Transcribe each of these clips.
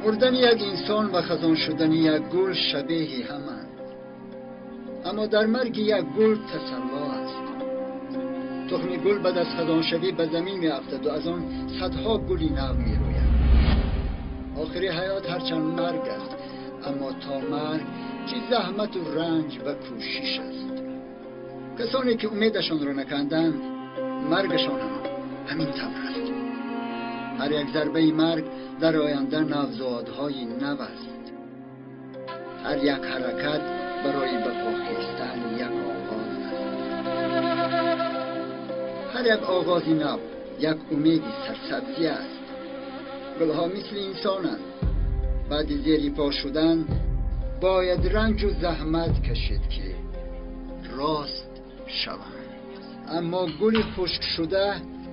Мурдани як инсон ва хазон шудани як гул шабеҳи ҳаманд, аммо дар марги як гул тасалло аст. Тухми гул баъд аз хазоншавӣ ба замин меафтад ва аз он садҳо гули нав мерӯяд. Охири ҳаёт ҳарчанд марг аст, аммо то марг чӣ заҳмату ранҷ ва кӯшиш аст. Касоне ки умедашонро наканданд, маргашон ҳам ҳамин тавр аст. Ҳар як зарбаи марг дар оянда навзодҳои нав аст. Ҳар як ҳаракат барои ба по хестан як оғоз аст. Ҳар як оғози нав як умеди сарсабзӣ аст. Гулҳо мисли инсонанд. Баъди зери по шудан бояд ранҷу заҳмат кашид, ки рост шаванд. Аммо гули хушкшуда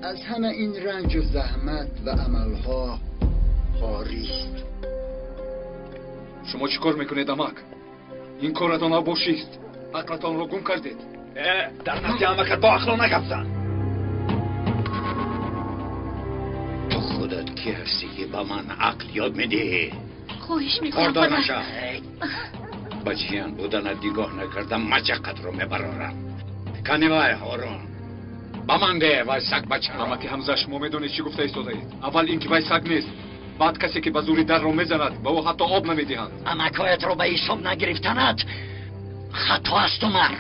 аз ҳама ин ранҷу заҳмат ва амалҳо хорист. Шумо чӣ кор мекунед, амак? Ин коратон авбошист. Ақлатонро гум кардед. Дар назди амакат бо ақлона гап зан. Ту худат кӣ ҳастӣ, ки ба ман ақл ёд медиҳӣ? Хоҳиш мекунам. Кордор наша. Ба ҷиян буданат нигоҳ накардам, мачаққатро мебарорам. Кани вай, Ҳорун, ба ман деҳ вай сагбачаро. Амаки Ҳамза, шумо медонед чӣ гуфта истодаед? Аввал ин ки вай саг нест, баъд касе ки ба зӯри дарро мезанад, ба ӯ ҳатто об намедиҳанд. Амакҳоятро ба ҳисоб нагирифтанат хато аст, Умар.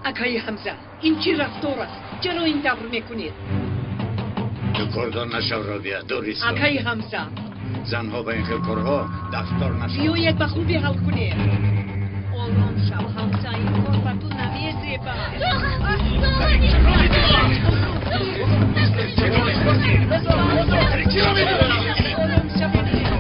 Акаи Ҳамза, ин чӣ рафтор аст? Чаро ин тавр мекунед? Ту кордор нашав, Робия, дур исто. Акаи Ҳамза, занҳо ба ин хел корҳо дастдор нашаванд. Биёед ба хубӣ ҳал кунед. Ором шав, Ҳамза, ин кор ба ту намезебад. Ором шавед. Ором шавед.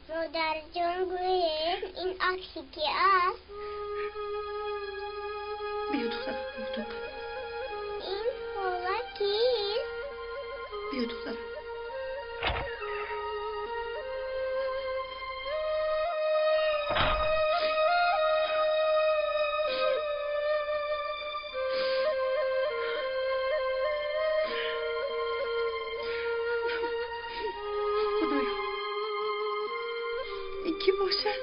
Модарҷон, гӯед, ин акси ки аст? Биё, духтарам, биё. Ин хола кист? Биё, духтарам. Худоё, ин кӣ бошад?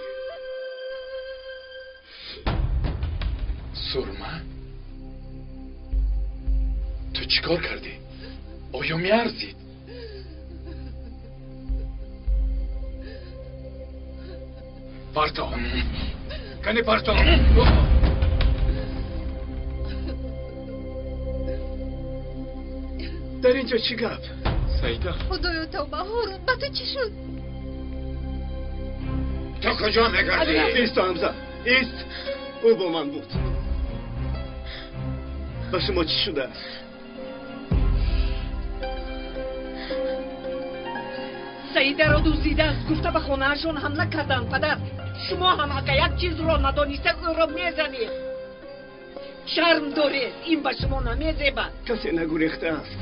Сурма, ту чӣ кор кардӣ? Оё меарзид? Парто, кани парто. Дар ин ҷо чӣ гап, Саида? Худоё, тавба! Ҳорун, ба ту чӣ шуд? Ту куҷо мегардӣ? Исто, Ҳамза, ист. Ӯ бо ман буд. Ба шумо чӣ шудааст? Саидаро дуздидааст гуфта ба хонаашон ҳамла карданд, падар. Шумо ҳам ака як чизро надониста ӯро мезанед. Шарм доред, ин ба шумо намезебад. Касе нагурехтааст.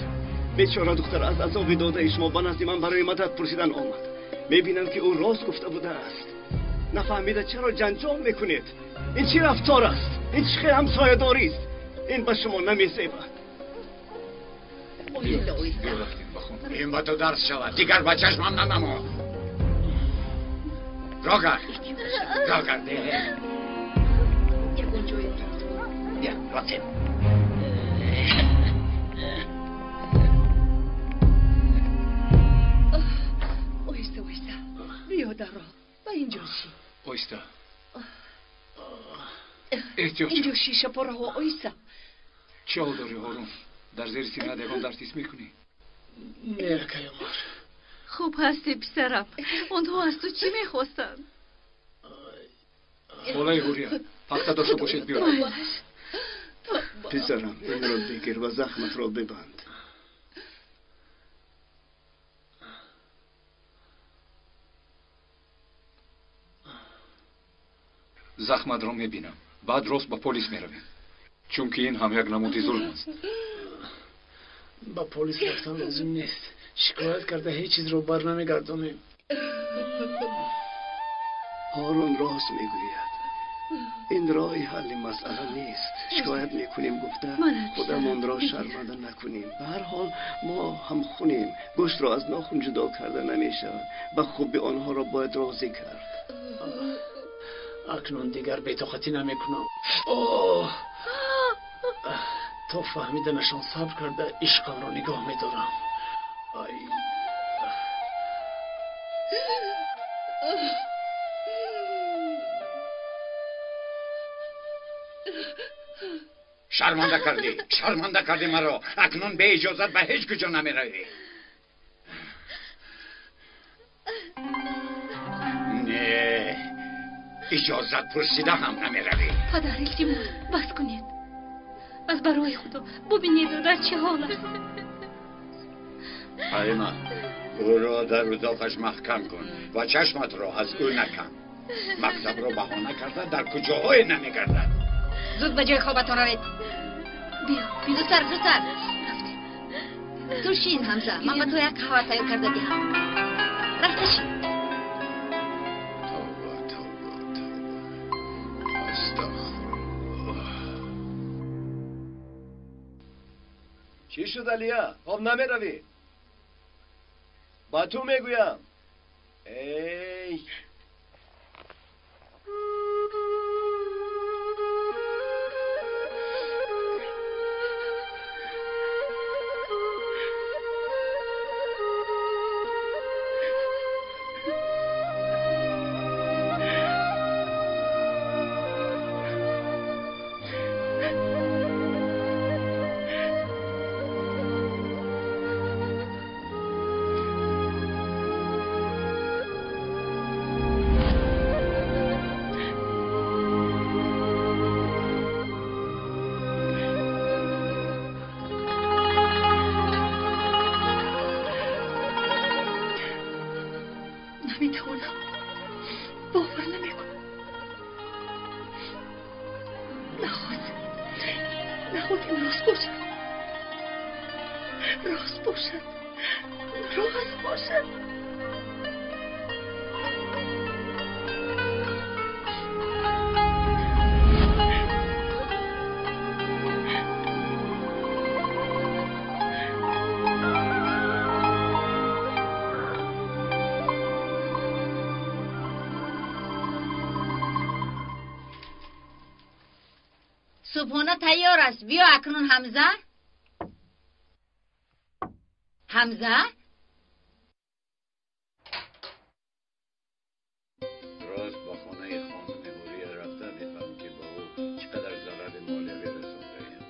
Бечора духтар аз азоби додаи шумо ба назди ман барои мадад пурсидан омад. Мебинам, ки ӯ рост гуфта будааст. Нафаҳмида чаро ҷанҷол мекунед? Ин чӣ рафтор аст? Ин чӣ хел ҳамсоядорист? Ин ба шумо намезебад. Ин ба ту дарс шавад, дигар ба чашмам нанамо. Рогард, рогард. Ягон ҷое. Бия, рафтем. Оҳиста, оҳиста, биё, даро ба инҷо ши. Оҳиста, эҳтиёт. Инҷо шишапораҳо, оҳиста. Чӣ ҳол дорӣ, Ҳорун? Дар зери синат ягон дард ҳис мекунӣ? Не, акай Умар. Хуб ҳастӣ, писарам? Онҳо аз ту чӣ мехостанд? Холаи Ҳурия, пахта дошта бошед, биёред. Писарам, инро бигир ва захматро бибанд. Захматро мебинам. Баъд рост ба полис меравем. Чунки ин ҳам як намуди зулм аст. Ба полис рафтан лозим нест. Шикоят карда ҳеҷ чизро бар намегардонем. Ҳорун рост мегӯяд. Ин роҳи ҳалли масъала нест. Шикоят мекунем гуфта худамонро шарманда накунем. Ба ҳар ҳол мо ҳамхунем. Гӯштро аз нохун ҷудо карда намешавад. Ба хуби онҳоро бояд розӣ кард. Акнун дигар бетоқатӣ намекунам. То фаҳмиданашон сабр карда ишқамро нигоҳ медорам. Шарманда кардӣ, шарманда кардӣ маро. Акнун бе иҷозат ба ҳеҷ куҷо намеравӣ. Не, иҷозат пурсида ҳам намеравӣ. Падар, илтимос, бас кунед. Аз барои Худо бубинед дар чӣ ҳол аст. Ҳалима, ӯро дар утоқаш маҳкам кун ва чашматро аз ӯ накан. Мактабро баҳона карда дар куҷоҳое намегардад. Зуд ба ҷои хобатон равед. Биё, зудтар, зудтар. Ту шин, Ҳамза, ман ба ту як қаҳва тайёр карда диҳам. Рафта шин. Тавба, тавба, тавба. Астағфируллоҳ. Чӣ шуд, Алия? Хоб намеравӣ? Ба ту мегӯям. Эй! Субҳона тайёр аст. Биё акнун, Ҳамза. Ҳамза? Рост ба хонаи хонуми Ҳурия рафта мефаҳмам, ки ба ӯ чӣ қадар зарари молиявӣ расондаем.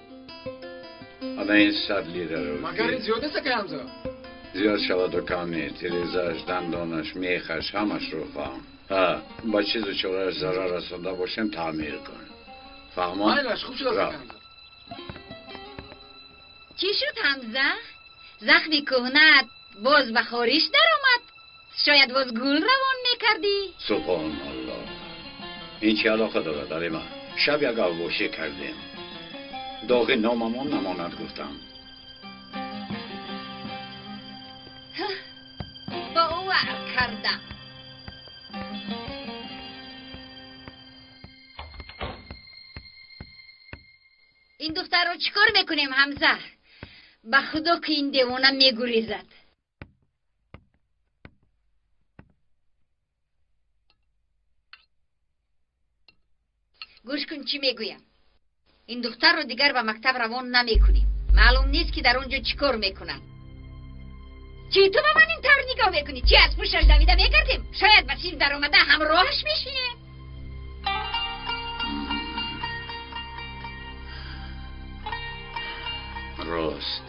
Ана ин 100 лираро. Магар ин зиёд нест, акай Ҳамза? Зиёд шаваду кам не. Тирезааш, дандонаш, мехаш ҳамашро фаҳм. Ҳа, ба чизу чорааш зарар расонда бошем, таъмир кун. Фаҳмон? Майлаш, хуб шуд, акай Ҳамза. Чӣ шуд, Ҳамза? Захми кӯҳнаат боз ба хориш даромад? Шояд боз гул равон мекардӣ? Субҳоналлоҳ. Ин чӣ алоқа дорад, Алима? Шаб як авбошӣ кардем. Доғи номамон намонад гуфтам. Бовар кардам. Ин духтарро чӣ кор мекунем, Ҳамза? Ба Худо ки ин девона мегурезад. Гӯш кун, чӣ мегӯям. Ин духтарро дигар ба мактаб равон намекунем. Маълум нест, ки дар он ҷо чӣ кор мекунад. Чӣ ту ба ман ин тавр нигоҳ мекунӣ? Чӣ аз пушташ давида мегардем? Шояд ба синф даромада ҳамроҳаш мешинем. Рост,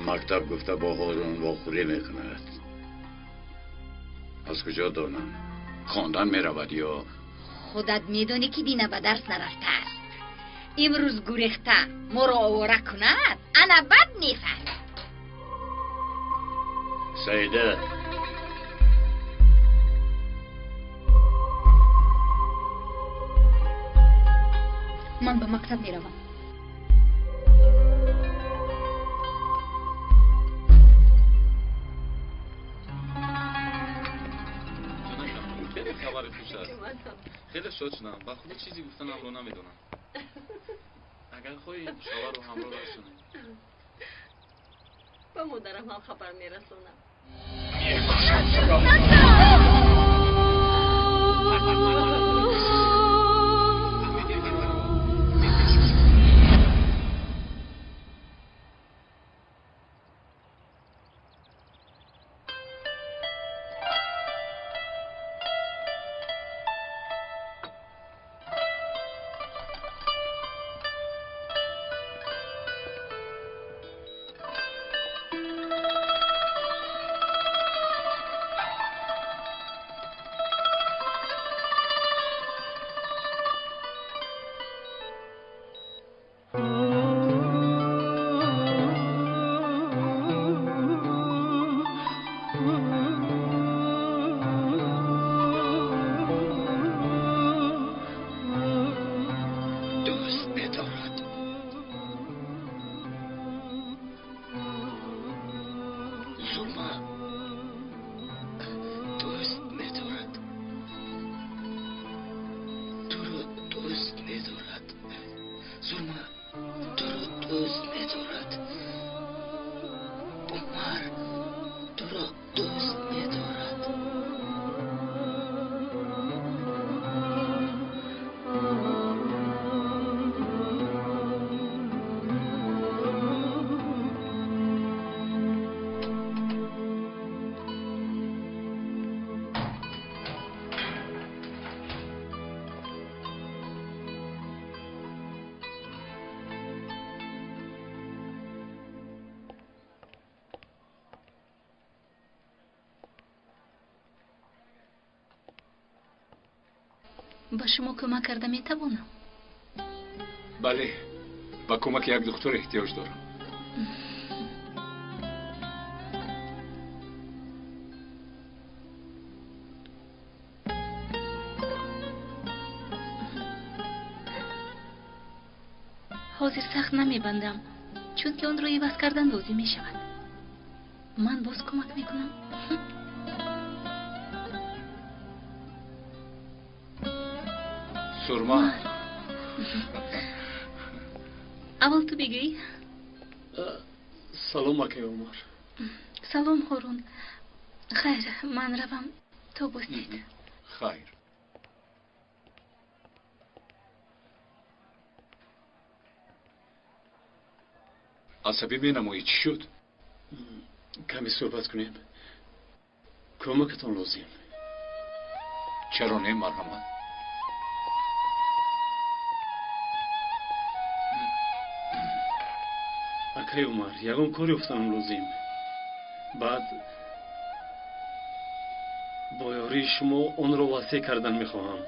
мактаб гуфта бо Ҳорун вохӯрӣ мекунад. Аз куҷо донам? Хондан меравад ё Худат медонӣ, ки дина ба дарс нарафтааст. Имрӯз гурехта моро овора кунад, ана бад мефаҳмед. Саида, Ман ба мактаб меравам. Хеле хабари хуш аст. Хеле шод шудам. Ба худи чизе гуфтанамро намедонам. Агар хоҳӣ шавҳарро ҳамроҳ расонем. Ба модарам ҳам хабар мерасонам. Ба шумо кӯмак карда метавонам? Бале, ба кӯмаки як духтур эҳтиёҷ дорам. Ҳозир сахт намебандам, чунки онро иваз кардан лозим мешавад. Ман боз кӯмак мекунам. Сурма. Аввал ту бигӯй. Салом, акай Умар. Салом, Ҳорун. Хайр, ман равам. То боздид. Хайр. Асабӣ менамоӣ, чӣ шуд? Каме суҳбат кунем. Кӯмакатон лозим. Чаро не, марҳамат. Акай Умар, ягон кор ёфтанам лозим. Баъд бо ёрии шумо онро васеъ кардан мехоҳам.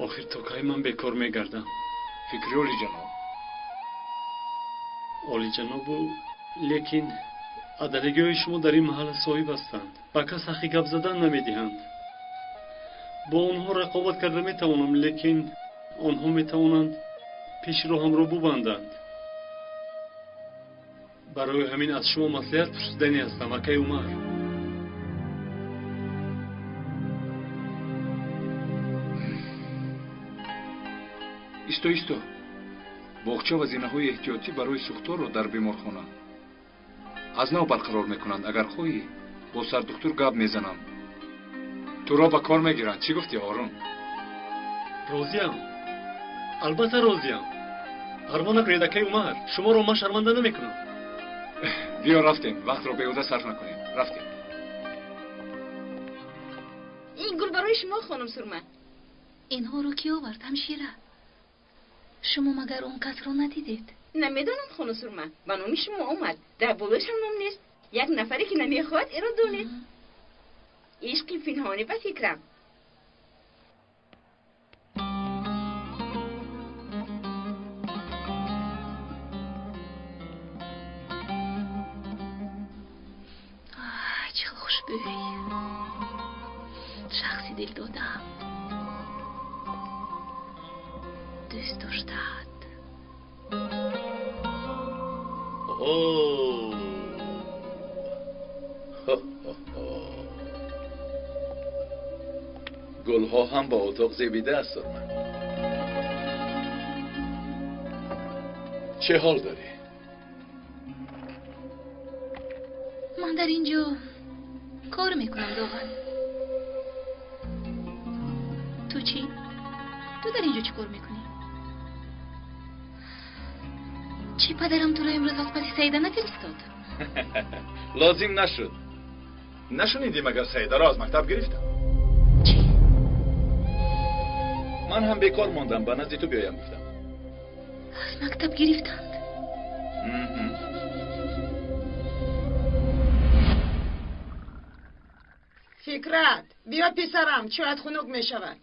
Охир то кай ман бекор мегардам? Фикри олиҷаноб. Олиҷанобу, лекин адалигиҳои шумо дар ин маҳалла соҳиб ҳастанд. Ба кас ҳаққи гап задан намедиҳанд. Бо онҳо рақобат карда метавонам, лекин онҳо метавонанд пеши роҳамро бубанданд. Барои ҳамин аз шумо маслиҳат пурсидани ҳастам, акай Умар. Исто, исто. Боғча ва зинаҳои эҳтиётӣ барои сӯхторро дар беморхона аз нав барқарор мекунанд. Агар хоҳӣ, бо сардухтур гап мезанам. Туро ба кор мегиранд. Чӣ гуфтӣ, Ҳорун? Розиям. Албатта розиям. Парво накунед, акай Умар. Шуморо ман шарманда намекунам. Биё рафтем, вақтро беҳуда сарф накунем. Рафтем. Ин гул барои шумо, хонум Сурма. Инҳоро кӣ овард, ҳамшира? Шумо магар он касро надидед? Намедонам, хонум Сурма. Ба номи шумо омад. Дар болояшам ном нест. Як нафаре ки намехоҳад эро донед. Ишқи пинҳонӣ ба фикрам. Чӣ хушбӯй! Шахси дилдодаам. дӯст доштаат. Гулҳо ҳам ба отоқ зебида аст, Сурма. Чӣ ҳол дорӣ? Ман дар ин ҷо кор мекунам, Доған. Ту чӣ? Ту дар ин ҷо чӣ кор мекунӣ? Чӣ падарам туро имрӯз аз паси Саида нафиристод? Лозим нашуд. Нашунидӣ магар Саидаро аз мактаб гирифтам? Чӣ? Ман ҳам бекор мондам, ба назди ту биёям гуфтам. Аз мактаб гирифтанд? Фикрат, биё писарам, чоят хунук мешавад.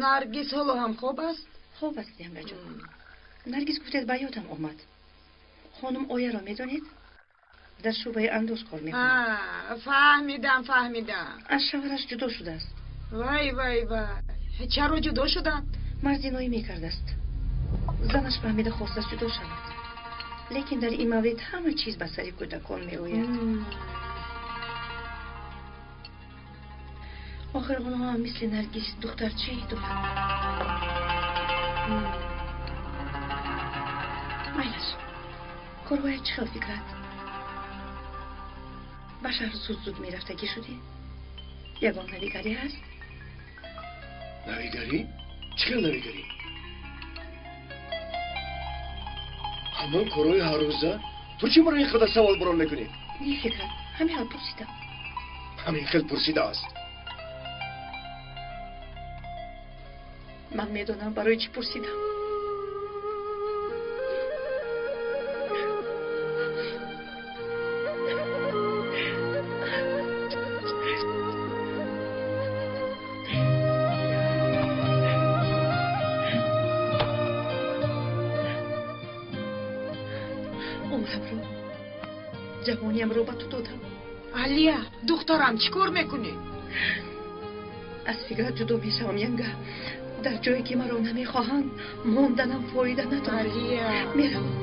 Наргиз ҳоло ҳам хоб аст? Хоб аст, янгаҷон. Наргиз гуфтед, ба ёдам омад. Хонум Ояро медонед? Дар шӯъбаи андоз кор мекунад. Фаҳмидам, фаҳмидам. Аз шавҳараш ҷудо шудааст. Вай, вай, вай. Чаро ҷудо шуданд? Мард зиноӣ мекардааст. Занаш фаҳмида хостааст ҷудо шавад. Лекин дар ин маврид ҳама чиз ба сари кӯдакон меояд. Охир онҳо ҳам мисли Наргиз духтарчае доранд. Майлаш, корҳоят чӣ хел, Фикрат? Ба шаҳр зуд-зуд мерафтагӣ шудӣ? Ягон навигарӣ ҳаст? Навигарӣ? Чӣ хел навигарӣ? Ҳамон корҳои ҳаррӯза? Ту чӣ маро ин қадар саволборон мекунӣ? Не, Фикрат, ҳамин хел пурсидам. Ҳамин хел пурсидааст. Ман медонам барои чӣ пурсидам. Умрамро, ҷавониямро ба ту додам. Алия, духтарам, чӣ кор мекунӣ? Аз Фикрат ҷудо мешавам, янга. Дар ҷое ки маро намехоҳанд, монданам фоида надорад. Алия, меравам.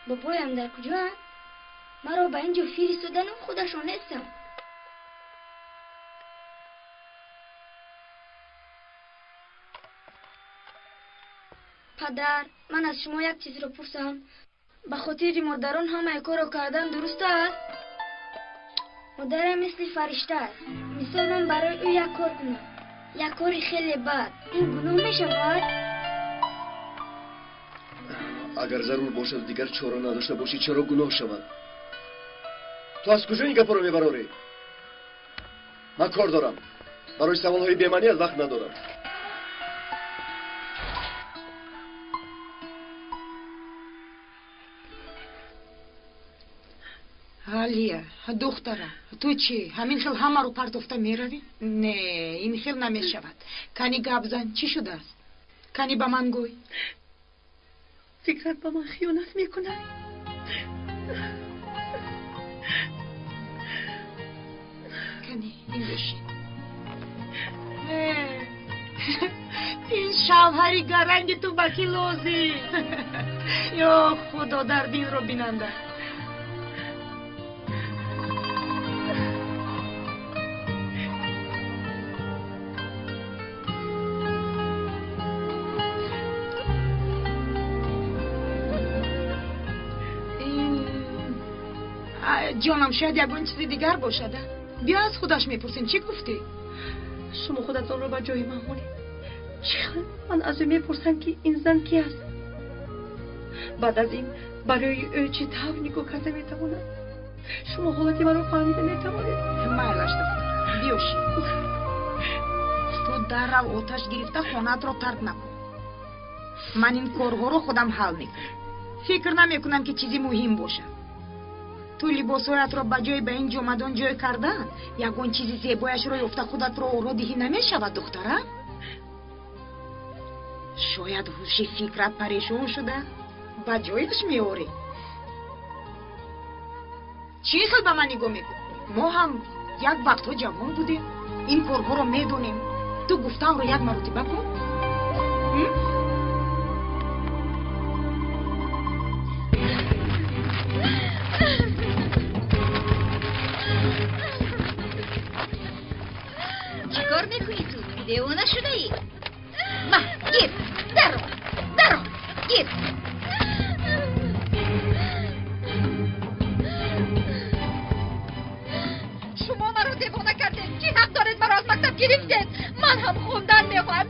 Бобоям дар куҷоанд? Маро ба ин ҷо фиристодану худашон нестанд. Падар, ман аз шумо як чизро пурсам. Ба хотири модарон ҳамаи корро кардан дуруст аст? Модарам мисли фаришта аст. Мисол ман барои ӯ як кор кунам. Як кори хеле бад. Ин гуноҳ мешавад? Агар зарур бошад, дигар чора надошта бошӣ, чаро гуноҳ шавад? Ту аз куҷо ин гапро мебарорӣ? Ман кор дорам. Барои саволҳои бемаъният вақт надорам. Алия, духтара, ту чӣ? Ҳамин хел ҳамаро партофта меравӣ? Не, ин хел намешавад. Кани гап зан, чӣ шудааст? Кани ба ман гӯй. Фикрат ба ман хиёнат мекунад. Кани, ин бишин. Ин шавҳари гаранги ту ба кӣ лозим? Ё Худо, дарди инро бинанда. Ҷонам, шояд ягон чизи дигар бошад. Биё аз худаш мепурсем. Чӣ гуфтӣ? Шумо худатонро ба ҷои ман монед. Чӣ хел ман аз ӯ мепурсам, ки ин зан ки аст? Баъд аз ин барои ӯ чӣ тавр нигоҳ карда метавонам? Шумо ҳолати маро фаҳмида метавонед? Майлаш, духтар, биё шин. Ту даррав оташ гирифта хонаатро тарк накун. Ман ин корҳоро худам ҳал мекунам. Фикр намекунам, ки чизи муҳим бошад. Ту либосҳоятро ба ҷои ба ин ҷомадон ҷой кардан, ягон чизи зебояшро ёфта худатро оро диҳӣ намешавад, духтарам? Шояд ҳуши фикрат парешон шуда, ба ҷояш меорӣ. Чӣ хел ба ман нигоҳ мекунӣ? Мо ҳам як вақтҳо ҷавон будем, ин корҳоро медонем. Ту гуфтаамро як маротиба кун. Чӣ кор мекунӣ ту? Девона шудаӣ? Ма, гир, даро, даро, гир. Шумо маро девона кардед. Чӣ ҳақ доред маро аз мактаб гирифтед? Ман ҳам хондан мехоҳам.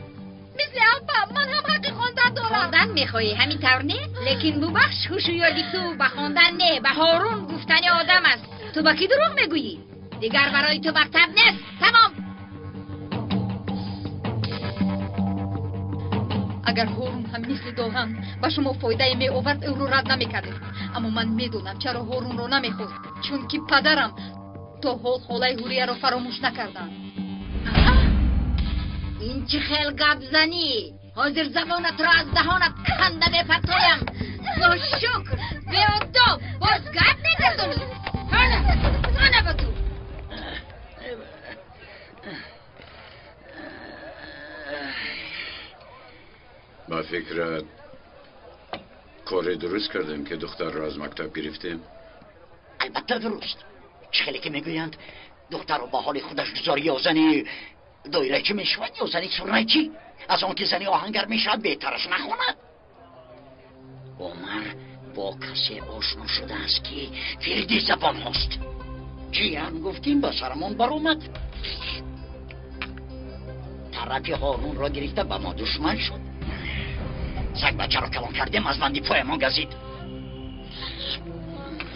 Мисли апа, ман ҳам ҳаққи хондан дорам. Хондан мехоҳӣ, ҳамин тавр не? Лекин бубахш, ҳушу ёди ту ба хондан не, ба Ҳорун гуфтани одам аст. Ту ба кӣ дурӯғ мегӯӣ? Дигар барои ту мактаб нест. Тамом. Агар Ҳорун ҳам мисли Доған ба шумо фоидае меовард, ӯро рад намекардед. Аммо ман медонам чаро Ҳорунро намехост, чунки падарам то ҳол холаи Ҳурияро фаромӯш накарданд. Ин чӣ хел гапзанӣ? Ҳозир забонатро аз даҳонат канда мепартоям. Ношукр, беодоб, боз гап мегардонӣ? Ҳана, ҳана ба ту. Ба фикрат кори дуруст кардем ки духтарро аз мактаб гирифтем? Албатта дуруст. Чӣ хеле ки мегӯянд, духтарро ба ҳоли худаш гузорӣ ё зани доирачӣ мешавад, ё зани сурнайчӣ. Аз он ки зани оҳангар мешавад, беҳтараш нахонад. Умар бо касе ошно шудааст ки фирди забонҳост. Ҷиян гуфтим, ба сарамон баромад. Тарафи Ҳорунро гирифта ба мо душман шуд. Саг бачаро калон кардем, аз банди поямон газид.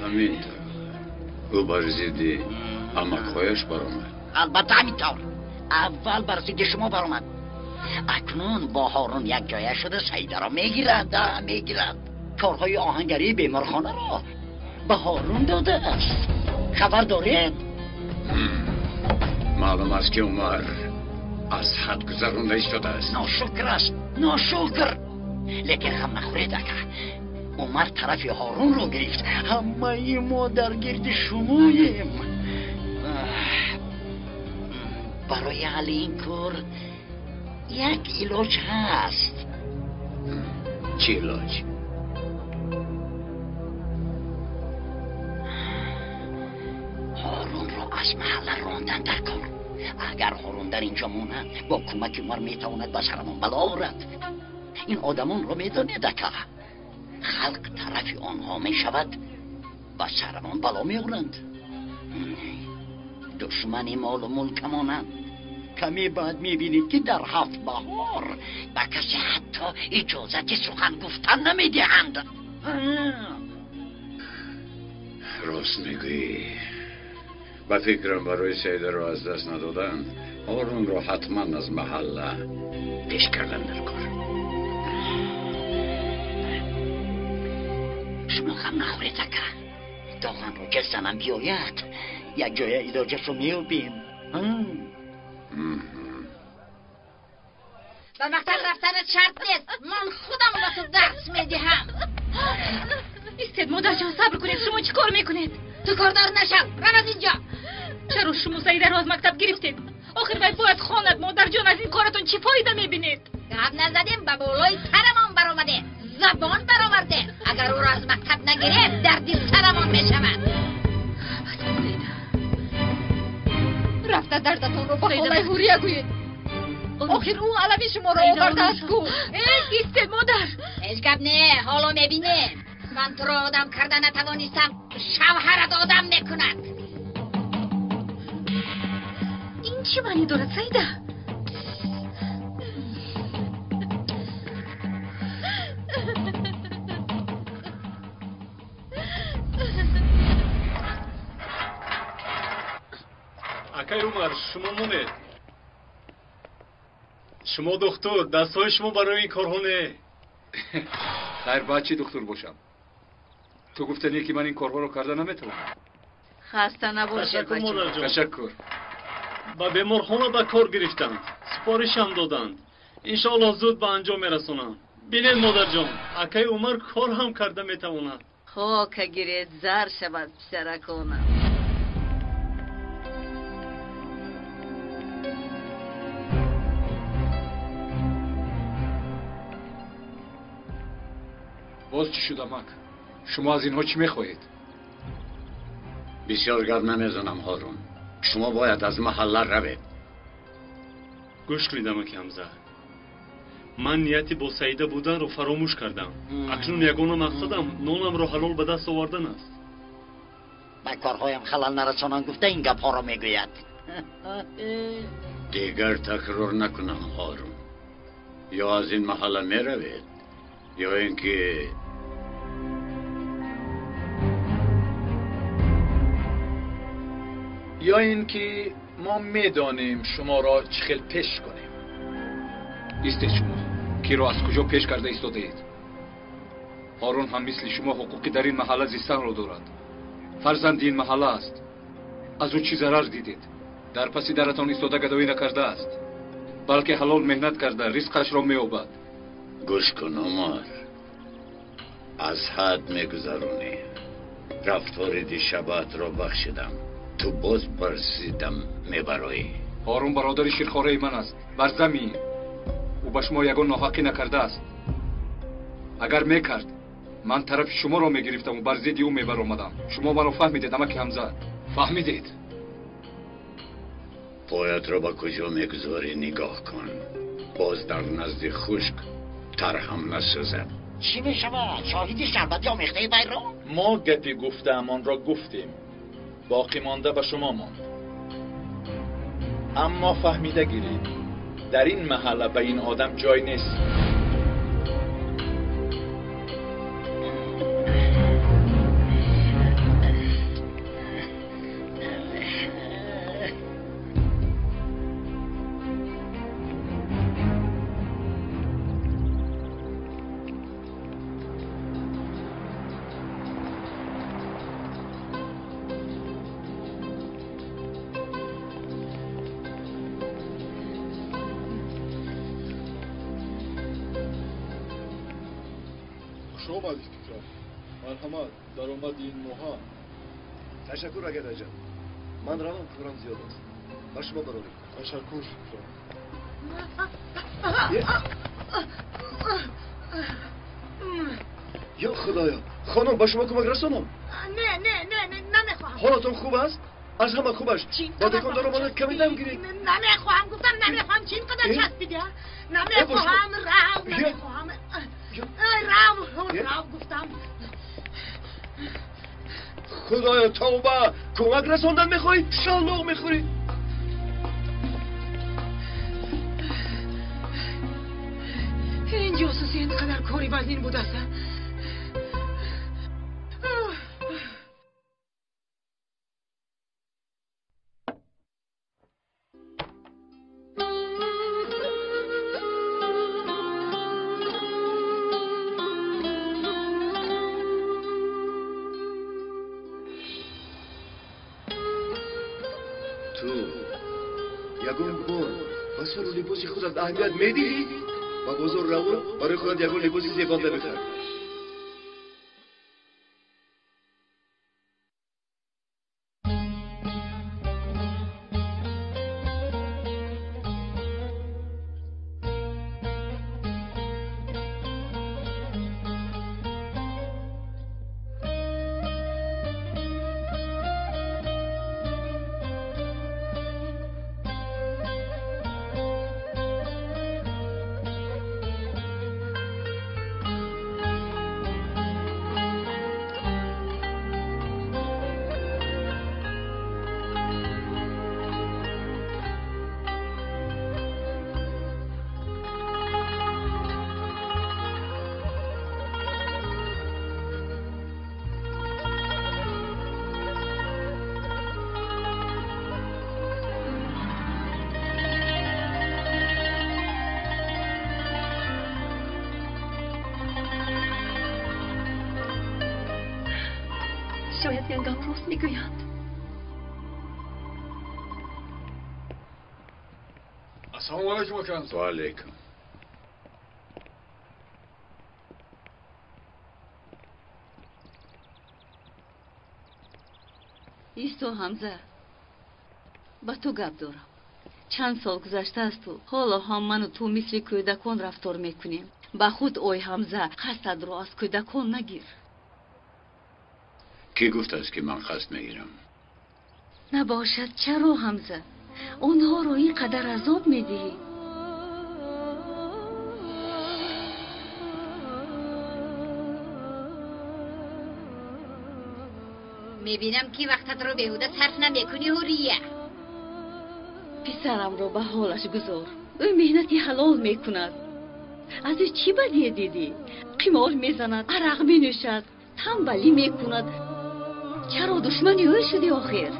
Ҳамин тавр. Ӯ бар зидди амакҳояш баромад. Албатта ҳамин тавр. Аввал бар зидди шумо баромад. Акнун бо Ҳорун якҷоя шуда Саидаро мегирад, мегирад. Корҳои оҳангарии беморхонаро ба Ҳорун додааст. Хабар доред? Маълум аст ки Умар аз ҳад гузаронда истодааст. Ношукр аст, ношукр. Лекин ғам нахӯред, ака. Умар тарафи Ҳорунро гирифт. Ҳамаи мо дар гирди шумоем. Барои ҳалли ин кор як илоҷ ҳаст. Чӣ илоҷ? Ҳорунро аз маҳалла рондан дар кор. Агар Ҳорун дар инҷо монад, бо кӯмаки Умар метавонад ба сарамон бало орад. Ин одамонро медонед, ака. Халқ тарафи онҳо мешавад, ба сарамон бало меоранд. Душмани молу мулкамонанд. Каме баъд мебинед ки дар ҳафт баҳор ба касе ҳатто иҷозати сухан гуфтан намедиҳанд. Рост мегӯӣ. Ба фикрам барои Саидаро аз даст надодан, Ҳорунро ҳатман аз маҳалла пеш кардан дар кор. Шумо ғам нахӯред, ака. Доғанро ки занам биёяд, як ҷоя илоҷашро меёбем. Ба мактаб рафтанат шарт нест. Ман худам ба ту дарс медиҳам. Истед, модарҷон, сабр кунед. Шумо чӣ кор мекунед? Ту кордор нашав, рав аз инҷо. Чаро шумо Саидаро аз мактаб гирифтед? Охир вай бояд хонад. Модарҷон, аз ин коратон чӣ фоида мебинед? Гап назадем, ба болои сарамон баромадем, забон баровардем. Агар ӯро аз мактаб нагирем, дарди сарамон мешавад. Бас кун, Саида. Рафта дардатонро ба холаи Ҳурия гӯед. Охир ӯ алави шуморо овардааст ку. Истед, модар. Ҳеҷ гап не, ҳоло мебинем. Ман туро одам карда натавонистам, шавҳарат одам мекунад. Ин чӣ маънӣ дорад, Саида? Акай Умар, шумо монед. Шумо духтур, дастҳои шумо барои ин корҳо не. Хайр, баъд чӣ духтур бошам? Ту гуфтанӣ ки ман ин корҳоро карда наметавонам. Хаста набошед. Ташаккур, модарҷон. Ташаккур. Ба беморхона ба кор гирифтанд, супоришам доданд. Иншоаллоҳ зуд ба анҷом мерасонам. Бинед, модарҷон, акаи Умар кор ҳам карда метавонад. Хока гиред, зар шавад писараконам. Боз чӣ шуд, амак? Шумо аз инҳо чӣ мехоҳед? Бисёр гап намезанам, Ҳорун. Шумо бояд аз маҳалла равед. Гӯш кунед, амаки Ҳамза, ман нияти бо Саида буданро фаромӯш кардам. Акнун ягона мақсадам нонамро ҳалол ба даст овардан аст. Ба корҳоям халал нарасонанд гуфта ин гапҳоро мегӯяд. Дигар такрор накунам, Ҳорун. Ё аз ин маҳалла меравед, ё ин ки ё ин ки мо медонем шуморо чӣ хел пеш кунем. Истед, шумо киро аз куҷо пеш карда истодаед? Ҳорун ҳам мисли шумо ҳуқуқи дар ин маҳалла зистанро дорад. Фарзанди ин маҳалла аст. Аз ӯ чӣ зарар дидед? Дар паси даратон истода гадоӣ накардааст, балки ҳалол меҳнат карда ризқашро меёбад. Гӯш кун, Умар, аз ҳад мегузаронӣ. Рафтори дишабаатро бахшидам, ту боз бар зиддам мебароӣ. Ҳорун бародари ширхораи ман аст. Бар замин ӯ ба шумо ягон ноҳақӣ накардааст. Агар мекард, ман тарафи шуморо мегирифтаму бар зидди ӯ мебаромадам. Шумо маро фаҳмидед, амаки Ҳамза? Фаҳмидед? Поятро ба куҷо мегузорӣ нигоҳ кун. Боз дар назди хушк тар ҳам насӯзад. Чӣ мешавад? Шоҳиди шарбати омехтаи вайро? Мо гапи гуфтаамонро гуфтем, боқӣ монда ба шумо монд. Аммо фаҳмида гиред, дар ин маҳалла ба ин одам ҷой нест. Ташаккур, агадаҷон. Ман равам, корам зиёд аст. Ба шумо барорӣ. Ташаккур, шукран. Ё Худоё, хонум, ба шумо кӯмак расонам? Не, не, не, не, намехоҳам. Ҳолатон хуб аст? Аз ҳама хубаш. Ба дукондор омада каме дам гиред. Намехоҳам, гуфтам намехоҳам. Чӣ ин қадар часпидӣ? Намехоҳам, рав, намехоҳам. Рав, рав гуфтам. Худоё, тавба! Кӯмак расондан мехоҳӣ? Шаллоқ мехӯрӣ. Ин ҷосуси ин қадар кори вазнин будааст. Ягон бор ба сару либоси худат аҳамият медиҳӣ? Ба бозор равон, барои худат ягон либоси зебанда бихар. Шояд янгам рост мегӯянд. Ассалому алайкум, ака. Ва алайкум. Исто, Ҳамза, ба ту гап дорам. Чанд сол гузаштаасту ҳоло ҳам ману ту мисли кӯдакон рафтор мекунем. Ба худ ой, Ҳамза, қасдатро аз кӯдакон нагир. Кӣ гуфтааст, ки ман қасд мегирам? Набошад, чаро, Ҳамза? Онҳоро ин қадар азоб медиҳӣ? Мебинам, ки вақтатро беҳуда сарф намекунӣ, Ҳурия. Писарамро ба ҳолаш гузор. Ӯ меҳнати ҳалол мекунад. Аз ӯ чӣ бадие дидӣ? Қимор мезанад, арақ менӯшад, танбалӣ мекунад. Чаро душмани ӯ шудӣ охир?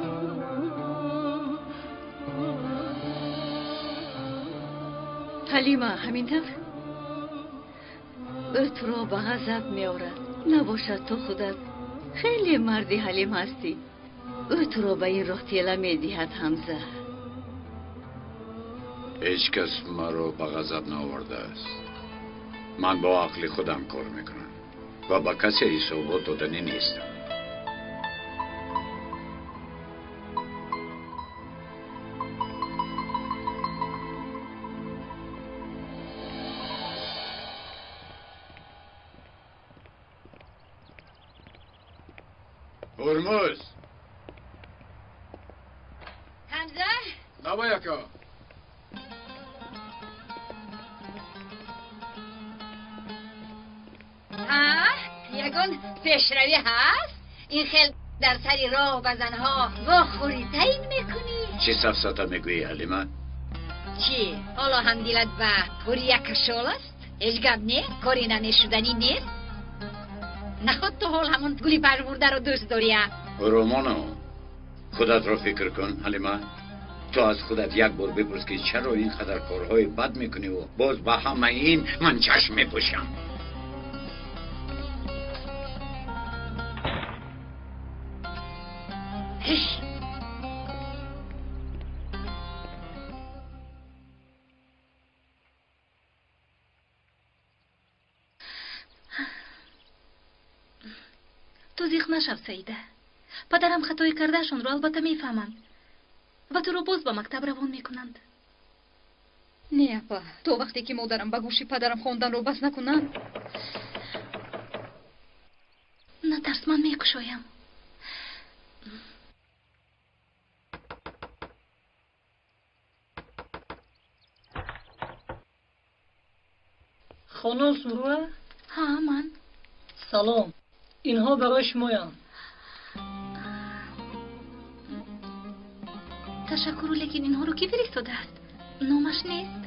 Ҳалима, ҳамин тавр? Ӯ туро ба ғазаб меорад. Набошад, ту худат хеле марди ҳалим ҳастӣ. Ӯ туро ба ин роҳ тела медиҳад, Ҳамза. Ҳеҷ кас маро ба ғазаб наовардааст. Ман бо ақли худам кор мекунам ва ба касе ҳисобот доданӣ нестам. Ҳурмуз! Ҳамза? Давай, ака. Ягон пешравӣ ҳаст? Ин хел дар сари роҳ ба занҳо вохӯрӣ таъин мекунӣ? Чӣ сафсата мегӯӣ, Ҳалима? Чӣ, ҳоло ҳам дилат ба Ҳурия кашол аст? Ҳеҷ гап не, кори намешуданӣ нест. Наход ту ҳол ҳамон гули пажмурдаро дӯст дорӣ? Ромоно, худатро фикр кун, Ҳалима. Ту аз худат як бор бипурс, ки чаро ин қадар корҳои бад мекуниву боз ба ҳамаи ин ман чашм мепӯшам. Ту зиқ нашав, Саида. Падарам хатои кардаашонро албатта мефаҳманд ва туро боз ба мактаб равон мекунанд. Не, апа, то вақте ки модарам ба гӯши падарам хонданро бас накунанд. Натарс, ман мекушоям. Хонум Зумруа? Ҳа, ман. Салом. Инҳо барои шумоянд. Ташаккуру, лекин инҳоро кӣ фиристодааст? Номаш нест.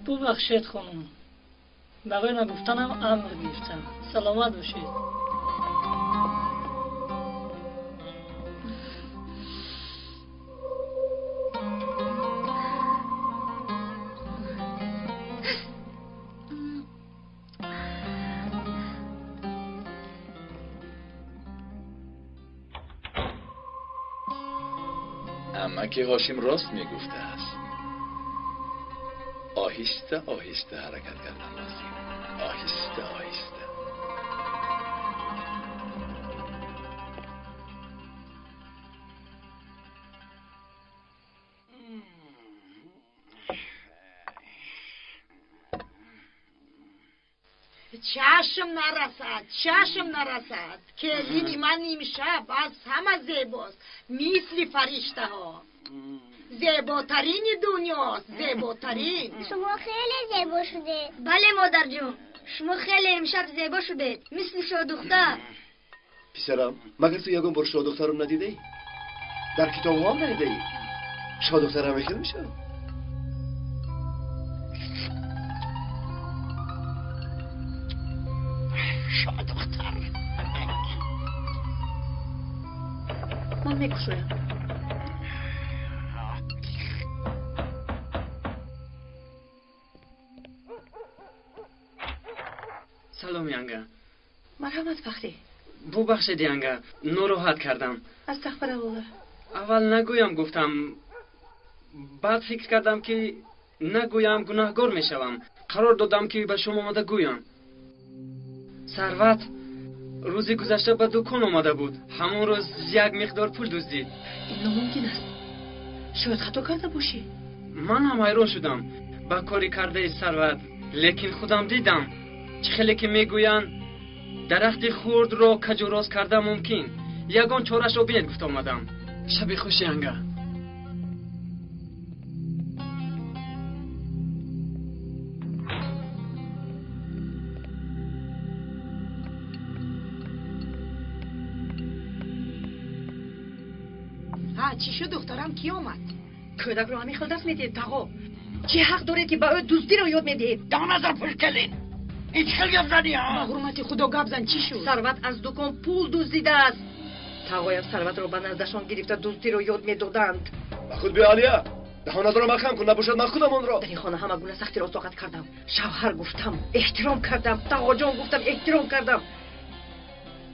Бубахшед, хонум. Барои нагуфтанам амр гирифтам. Саломат бошед. Амаки Ҳошим рост мегуфтааст. Оҳиста оҳиста ҳаракат кардан лозим. Оҳиста оҳиста. Чашм нарасад, чашм нарасад. Келини ман имшаб аз ҳама зебост, мисли фариштаҳо. Зеботарини дунёст, зеботарин. Шумо хеле зебо шудед. Бале, модарҷон, шумо хеле имшаб зебо шудед, мисли шоҳдухтар. Писарам, магар ту ягон бор шоҳдухтарро надидаӣ? Дар китобҳо ҳам надидаӣ? Шоҳдухтар ҳамин хел мешавад? Шоҳдухтар. Ман мекушоям. Салом, янга. Марҳамат, Фахрӣ. Бубахшед янга, нороҳат кардам. Астағфируллоҳ. Аввал нагӯям гуфтам, баъд фикр кардам ки нагӯям гунаҳгор мешавам. Қарор додам ки ба шумо омада гӯям. Сарват рӯзи гузашта ба дукон омада буд. Ҳамон рӯз як миқдор пул дуздид. Ин номумкин аст. Шояд хато карда бошӣ. Ман ҳам ҳайрон шудам ба кори кардаи Сарват, лекин худам дидам. Чӣ хеле ки мегӯянд, дарахти хурдро каҷу рост карда мумкин. Ягон чорашро бинед гуфта омадам. Шаби хуш янга. Ҳа, чӣ шуд духтарам, кӣ омад? Кӯдакро ҳамин хел даст медиҳед, тағо. Чӣ ҳақ доред ки ба ӯ дуздиро ёд медиҳед? Даҳонатро пуш кардед. Ин чӣ хел гап занӣ, ҳа? Ба ҳурмати Худо гап зан, чӣ шуд? Сарват аз дукон пул дуздидааст. Тағоям Сарватро ба наздашон гирифта дуздиро ёд медоданд. Ба худ биё, Алия. Даҳонатро маҳкам кун, набошад ман худам онро. Дар ин хона ҳама гуна сахтиро тоқат кардам. Шавҳар гуфтам, эҳтиром кардам, тағоҷон гуфтам, эҳтиром кардам.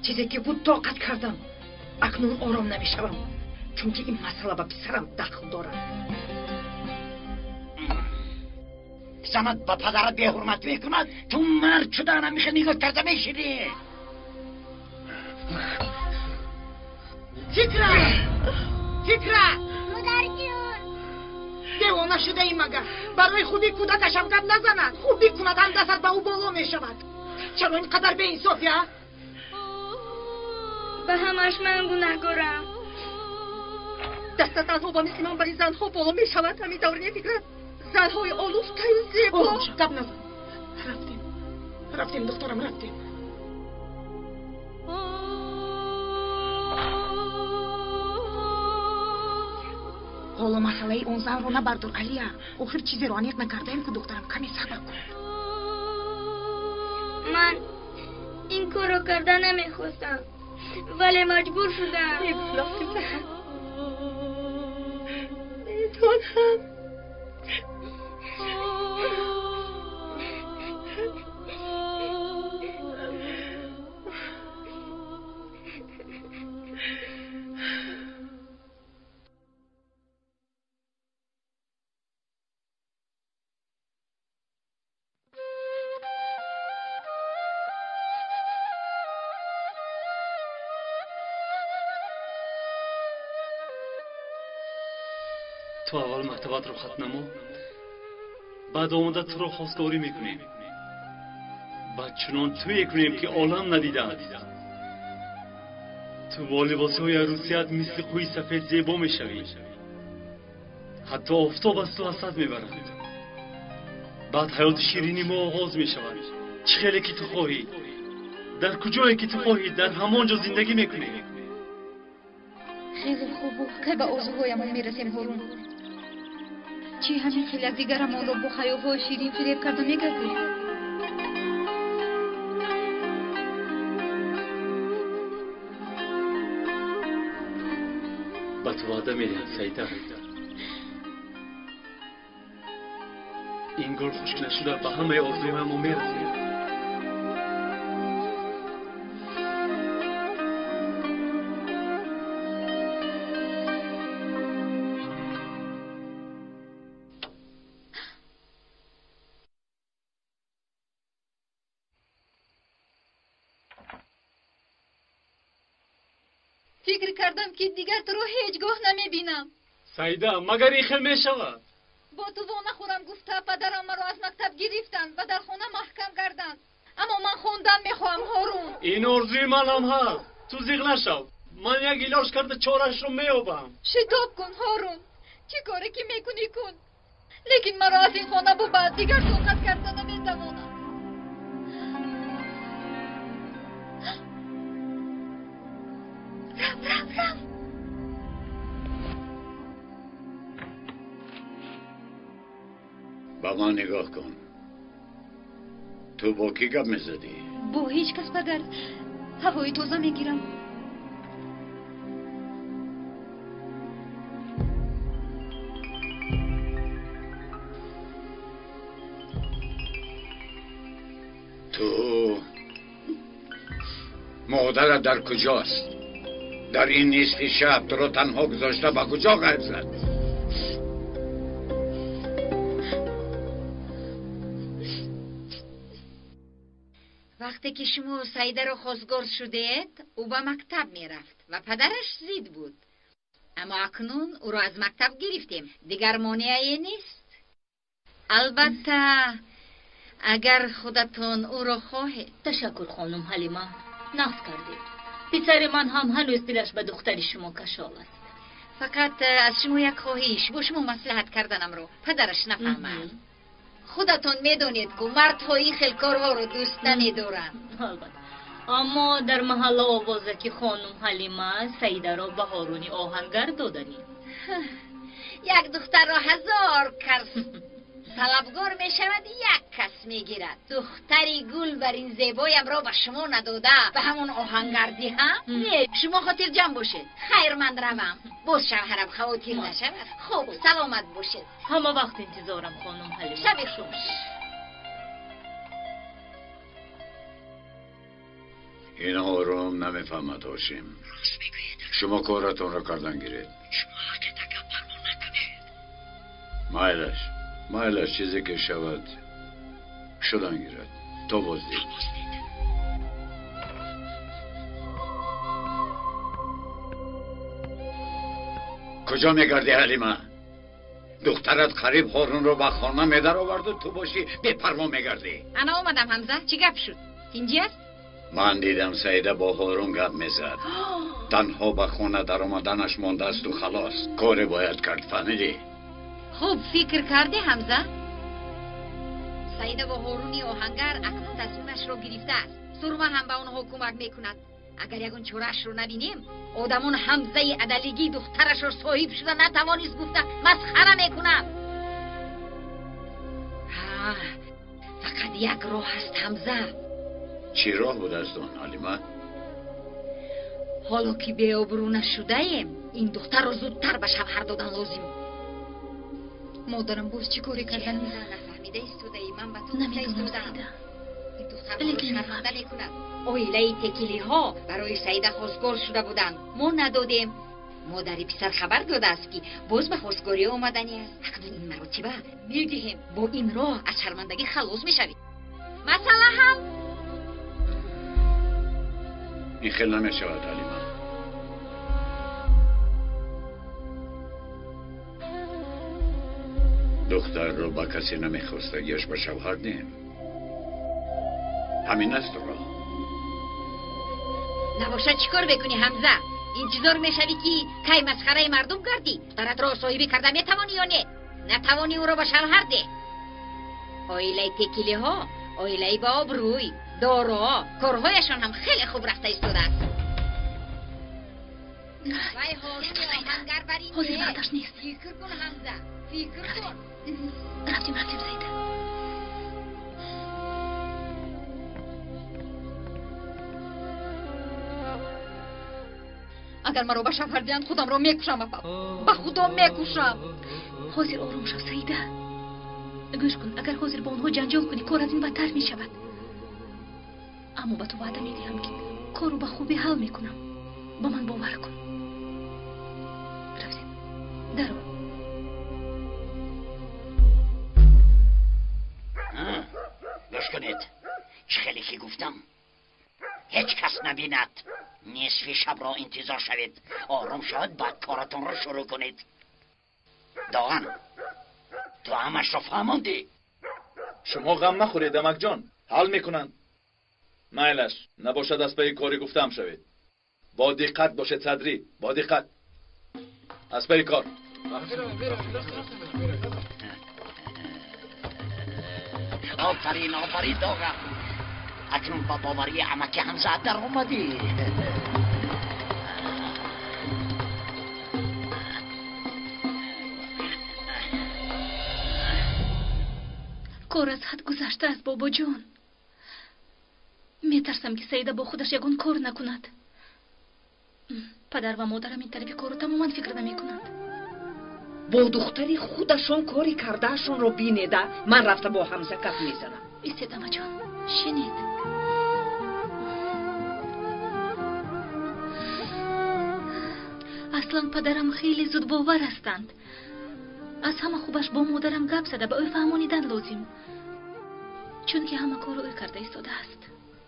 Чизе ки буд тоқат кардам. Акнун ором намешавам, чунки ин масъала ба писарам дахл дорад. Занат ба падарат беҳурмат мекунад, ту мард шуда ҳамин хел нигоҳ карда мешинӣ. Фикра! Фикра! Модарҷон! Девона шудаи магар? Барои хуби кӯдакашам гап назанад. Хуб бикунад ҳам дастат ба ӯ боло мешавад. Чаро ин қадар беинсофӣ, а? Ба ҳамаш ман гунаҳгорам. Дастат танҳо ба мисли ман барои занҳо боло мешавад. Ҳамин тавр не, Фикра? Занҳои олуфтаю зебо. Ором шав, гап назан. Рафтем. Рафтем, духтарам, рафтем. Ҳоло масъалаи он занро набардор, Алия. Охир чизеро аниқ накардаем ку, духтарам, каме сабр кун. Ман ин корро карда намехостам, вале маҷбур шудам. Медонам, Фикра. Медонам. Ту аввал мактабатро хат намо, баъд омада туро хостгорӣ мекунем. Баъд чунон тӯе кунем ки олам надидааст. Ту бо либосҳои арӯсият мисли қӯи сафед зебо мешавӣ. Ҳатто офтоб аз ту ҳасад мебарад. Баъд ҳаёти ширини мо оғоз мешавад. Чӣ хеле ки ту хоҳӣ, дар куҷое ки ту хоҳӣ, дар ҳамон ҷо зиндагӣ мекунӣ. Хеле хуб, кай ба орзуҳоямон мерасем, Ҳорун? Чӣ ҳамин хел якдигарамонро бо хаёлҳои ширин фиреб карда мегардем? Ба ту ваъда медиҳам, Саида. Ин гул хушк нашуда ба ҳамаи орзуҳоямон мерасем. Фикр кардам ки дигар туро ҳеҷ гоҳ намебинам. Саида, магар ин хел мешавад? Бо ту во нахӯрам гуфта падарам маро аз мактаб гирифтанд ва дар хона маҳкам карданд. Аммо ман хондан мехоҳам, Ҳорун. Ин орзуи ман ҳам ҳаст. Ту зиғ нашав. Ман як илоҷ карда чорашро меёбам. Шитоб кун, Ҳорун. Чӣ коре ки мекунӣ кун. Лекин маро аз ин хона бубанд, дигар тоқат карда наметавонам. Рав, рав, рав. Ба ман нигоҳ кун. Ту бо кӣ гап мезадӣ? Бо ҳеҷ кас, падар. Ҳавои тоза мегирам. Ту Модарат дар куҷост? Дар ин нисфи шаб туро танҳо гузошта ба куҷо ғайб зад? Вақте ки шумо Саидаро хостгор шудед, ӯ ба мактаб мерафт ва падараш зид буд. Аммо акнун ӯро аз мактаб гирифтем. Дигар монеае нест. Албатта, агар худатон ӯро хоҳед. Ташаккур, хонум Ҳалима. Нағз кардед. Писари ман ҳам ҳанӯз дилаш ба духтари шумо кашол аст. Фақат аз шумо як хоҳиш, бо шумо маслиҳат карданамро падараш нафаҳмад. Худатон медонед, ку мардҳо ин хел корҳоро дӯст намедоранд. Албатта. Аммо дар маҳалла овоза ки хонум Ҳалима Саидаро ба Ҳоруни оҳангар доданӣ. Як духтарро 1000 кас талабгор мешавад, як кас мегирад. Духтари гул бар ин зебоямро ба шумо надода, ба ҳамон оҳангар диҳам? Не, шумо хотирҷамъ бошед. Хайр, ман равам. Боз шавҳарам хавотир нашавад. Хуб, саломат бошед. Ҳама вақт интизорам, хонум Ҳалима. Шаби хуш. Ин Ҳорун намефаҳмад, Ҳошим. Шумо коратонро кардан гиред. Майлаш, майлаш, чизе ки шавад шудан гирад. То боздид. Куҷо мегардӣ, Ҳалима? Духтарат қариб Ҳорунро ба хона медароварду ту бошӣ бепарво мегардӣ. Ана омадам, Ҳамза. Чӣ гап шуд? Тинҷӣ аст? Ман дидам Саида бо Ҳорун гап мезад. Танҳо ба хона даромаданаш мондаасту халос. Коре бояд кард, фаҳмидӣ? Хуб фикр кардӣ, Ҳамза? Саида бо Ҳоруни оҳангар акнун тасмимашро гирифтааст. Сурма ҳам ба онҳо кӯмак мекунад. Агар ягон чораашро набинем, одамон Ҳамзаи адалигии духтарашро соҳиб шуда натавонист гуфта масхара мекунанд. Фақат як роҳ аст, Ҳамза. Чӣ роҳ будааст он, Ҳалима? Ҳоло ки беобрӯ нашудаем, ин духтарро зудтар ба шавҳар додан лозим. Модарам боз чӣ коре кардан? Нафаҳмида истодаӣ, ман ба ту Намедонам, Саида. Ин духтар шарманда мекунад. Оилаи текилиҳо барои Саида хостгор шуда буданд. Мо надодем. Модари писар хабар додааст, ки боз ба хостгорӣ омаданӣ аст. Акнун ин маротиба медиҳем. Бо ин роҳ аз шармандагӣ халос мешавӣ. Масъала ҳал. Ин хел намешавад, Ҳалима. Духтарро ба касе намехостагиаш ба шавҳар диҳем. Ҳамин аст роҳ. Набошад, чӣ кор мекунӣ, Ҳамза? Интизор мешавӣ, ки кай масхараи мардум гардӣ? Духтаратро соҳибӣ карда метавонӣ ё не? Натавонӣ, ӯро ба шавҳар деҳ. Оилаи текилиҳо оилаи ба обрӯй, доро, корҳояшон ҳам хеле хуб рафта истодааст. Ҳозир вақташ нест. Фикр кун, Ҳамза, фикр кун. Рафтем, рафтем, Саида. Агар маро ба шавҳар диҳанд, худамро мекушам, апа. Ба Худо мекушам. Ҳозир ором шав, Саида. Гӯш кун, агар ҳозир бо онҳо ҷанҷол кунӣ, кор аз ин бадтар мешавад. Аммо ба ту ваъда медиҳам, ки корро ба хубӣ ҳал мекунам. Ба ман бовар кун. Рафтем. Даро. Гӯш кунед, чӣ хеле ки гуфтам, ҳеҷ кас набинад. Нисфи шабро интизор шавед. Ором шавад, баъд коратонро шурӯъ кунед. Доған, ту ҳамашро фаҳмондӣ? Шумо ғам нахӯред, амакҷон, ҳал мекунанд. Майлаш, набошад аз пайи кори гуфтаам шавед. Бо диққат бошед, Садрӣ, бо диққат. Аз пайи кор. Офарин, офарин, Доған. Акнун ба боварии амаки Ҳамза даромадӣ. Кор аз ҳад гузаштааст, бобоҷон. Метарсам, ки Саида бо худаш ягон кор накунад. Падар ва модарам ин тарафи корро тамоман фикр намекунанд. Бо духтари худашон кори кардаашонро бинеда, ман рафта бо Ҳамза гап мезанам. Истед, амаҷон, шинед. Аслан падарам хеле зудбовар ҳастанд. Аз ҳама хубаш бо модарам гап зада ба ӯ фаҳмонидан лозим, чунки ҳама корро ӯ карда истодааст.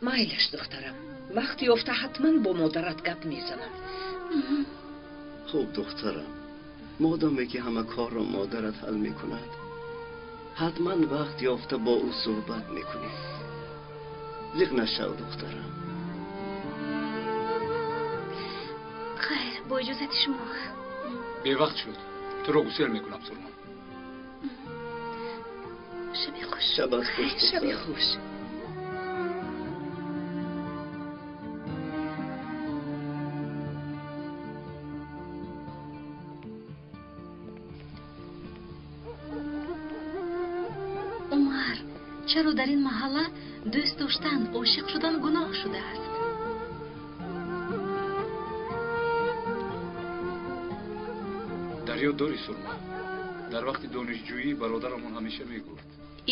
Майлаш, духтарам, вақт ёфта ҳатман бо модарат гап мезанам. Хуб, духтарам, модоме ки ҳама корро модарат ҳал мекунад, ҳатман вақт ёфта бо ӯ суҳбат мекунем. Зиқ нашав, духтарам. Хайр, бо иҷозати шумо. Бевақт шуд, туро гусел мекунам, Сурма. Шаби хуш. Шабат хуш. Шаби хуш. Умар, чаро дар ин маҳалла дӯст доштан, ошиқ шудан гуноҳ шудааст? Дар ёд дорӣ, Сурма, дар вақти донишҷӯӣ бародарамон ҳамеша мегуфт: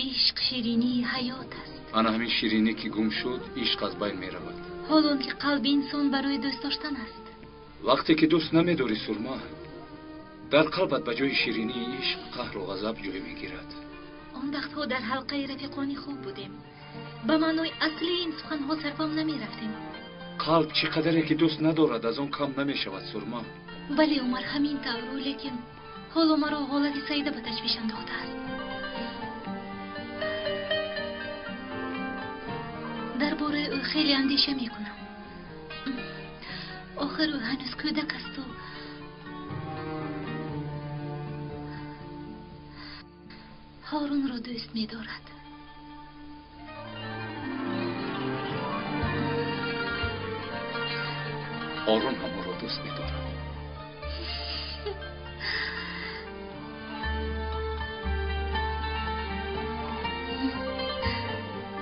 ишқ ширинии ҳаёт аст. Ана ҳамин ширинӣ ки гум шуд, ишқ аз байн меравад. Ҳол он ки қалби инсон барои дӯст доштан аст. Вақте ки дӯст намедорӣ, Сурма, дар қалбат ба ҷои ширинии ишқ қаҳру ғазаб ҷой мегирад. Он вақтҳо дар ҳалқаи рафиқони хуб будем. Ба маънои аслии ин суханҳо сарфам намерафтем. Қалб чӣ қадаре ки дӯст надорад, аз он кам намешавад, Сурма. Бале, Умар, ҳамин тавру, лекин ҳоло маро ҳолати Саида ба ташвиш андохтааст. Дар бораи ӯ хеле андеша мекунам. Охир ӯ ҳанӯз кӯдак асту Ҳорунро дӯст медорад. Ҳорун ҳам ӯро дӯст медорад.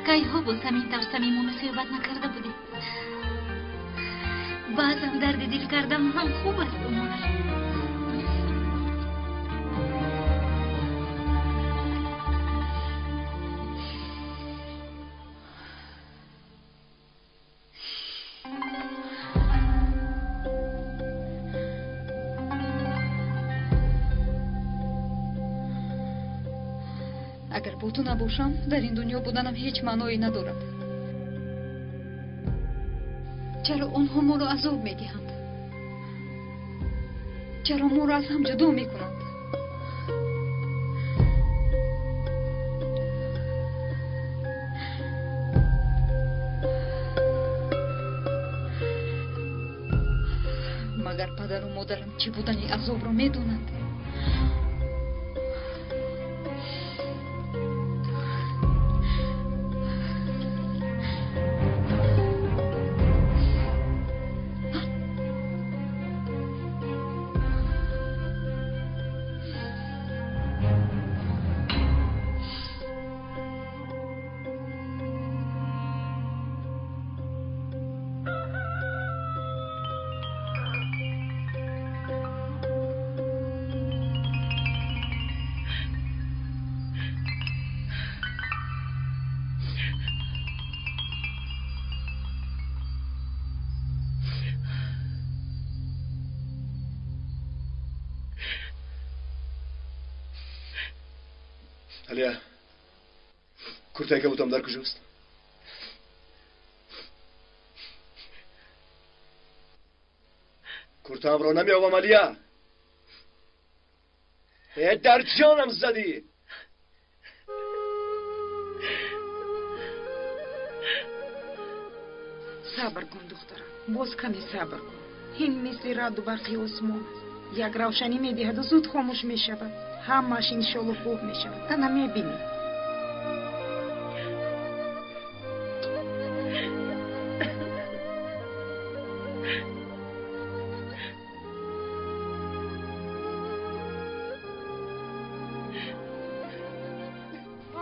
Кайҳо боз ҳамин тавр самимона суҳбат накарда будем. Баъзан дарди дил кардан ҳам хуб аст, Умар. Агар бо ту набошам, дар ин дунё буданам ҳеҷ маъное надорад. Чаро онҳо моро азоб медиҳанд? Чаро моро аз ҳам ҷудо мекунанд? Магар падару модарам чӣ будани азобро медонанд? Алия, куртаи кабутам дар куҷост? Куртаамро намеёбам, Алия. Э, дар ҷонам задӣ. Сабр кун, духтарам, боз каме сабр кун. Ин мисли раъду барқи осмон аст. Як равшанӣ медиҳаду зуд хомӯш мешавад. Ҳамааш иншолло хуб мешавад. Ана мебинӣ.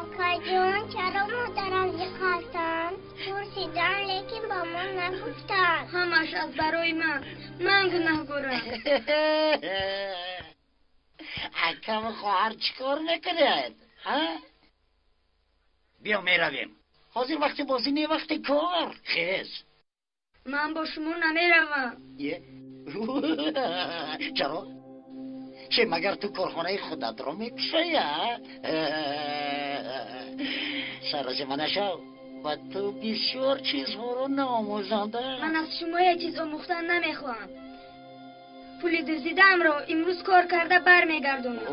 Акаҷон, чаро модарам зиқ ҳастанд? Пурсидам, лекин ба мо нагуфтанд. Ҳамаш аз барои ман. Ман гунаҳгорам. Акам хоҳар чӣ кор мекунед? Биё меравем. Ҳозир вақти бозӣ не, вақти кор. Хез. Ман бо шумо намеравам. Е, Чаро? Че магар ту корхонаи худатро мекушоӣ? Саросима нашав, ба ту бисёр чизҳоро наомӯзонда. Ман аз шумо ҳеҷ чиз омӯхтан намехоҳам. Пули дуздидаамро имрӯз кор карда бармегардонам.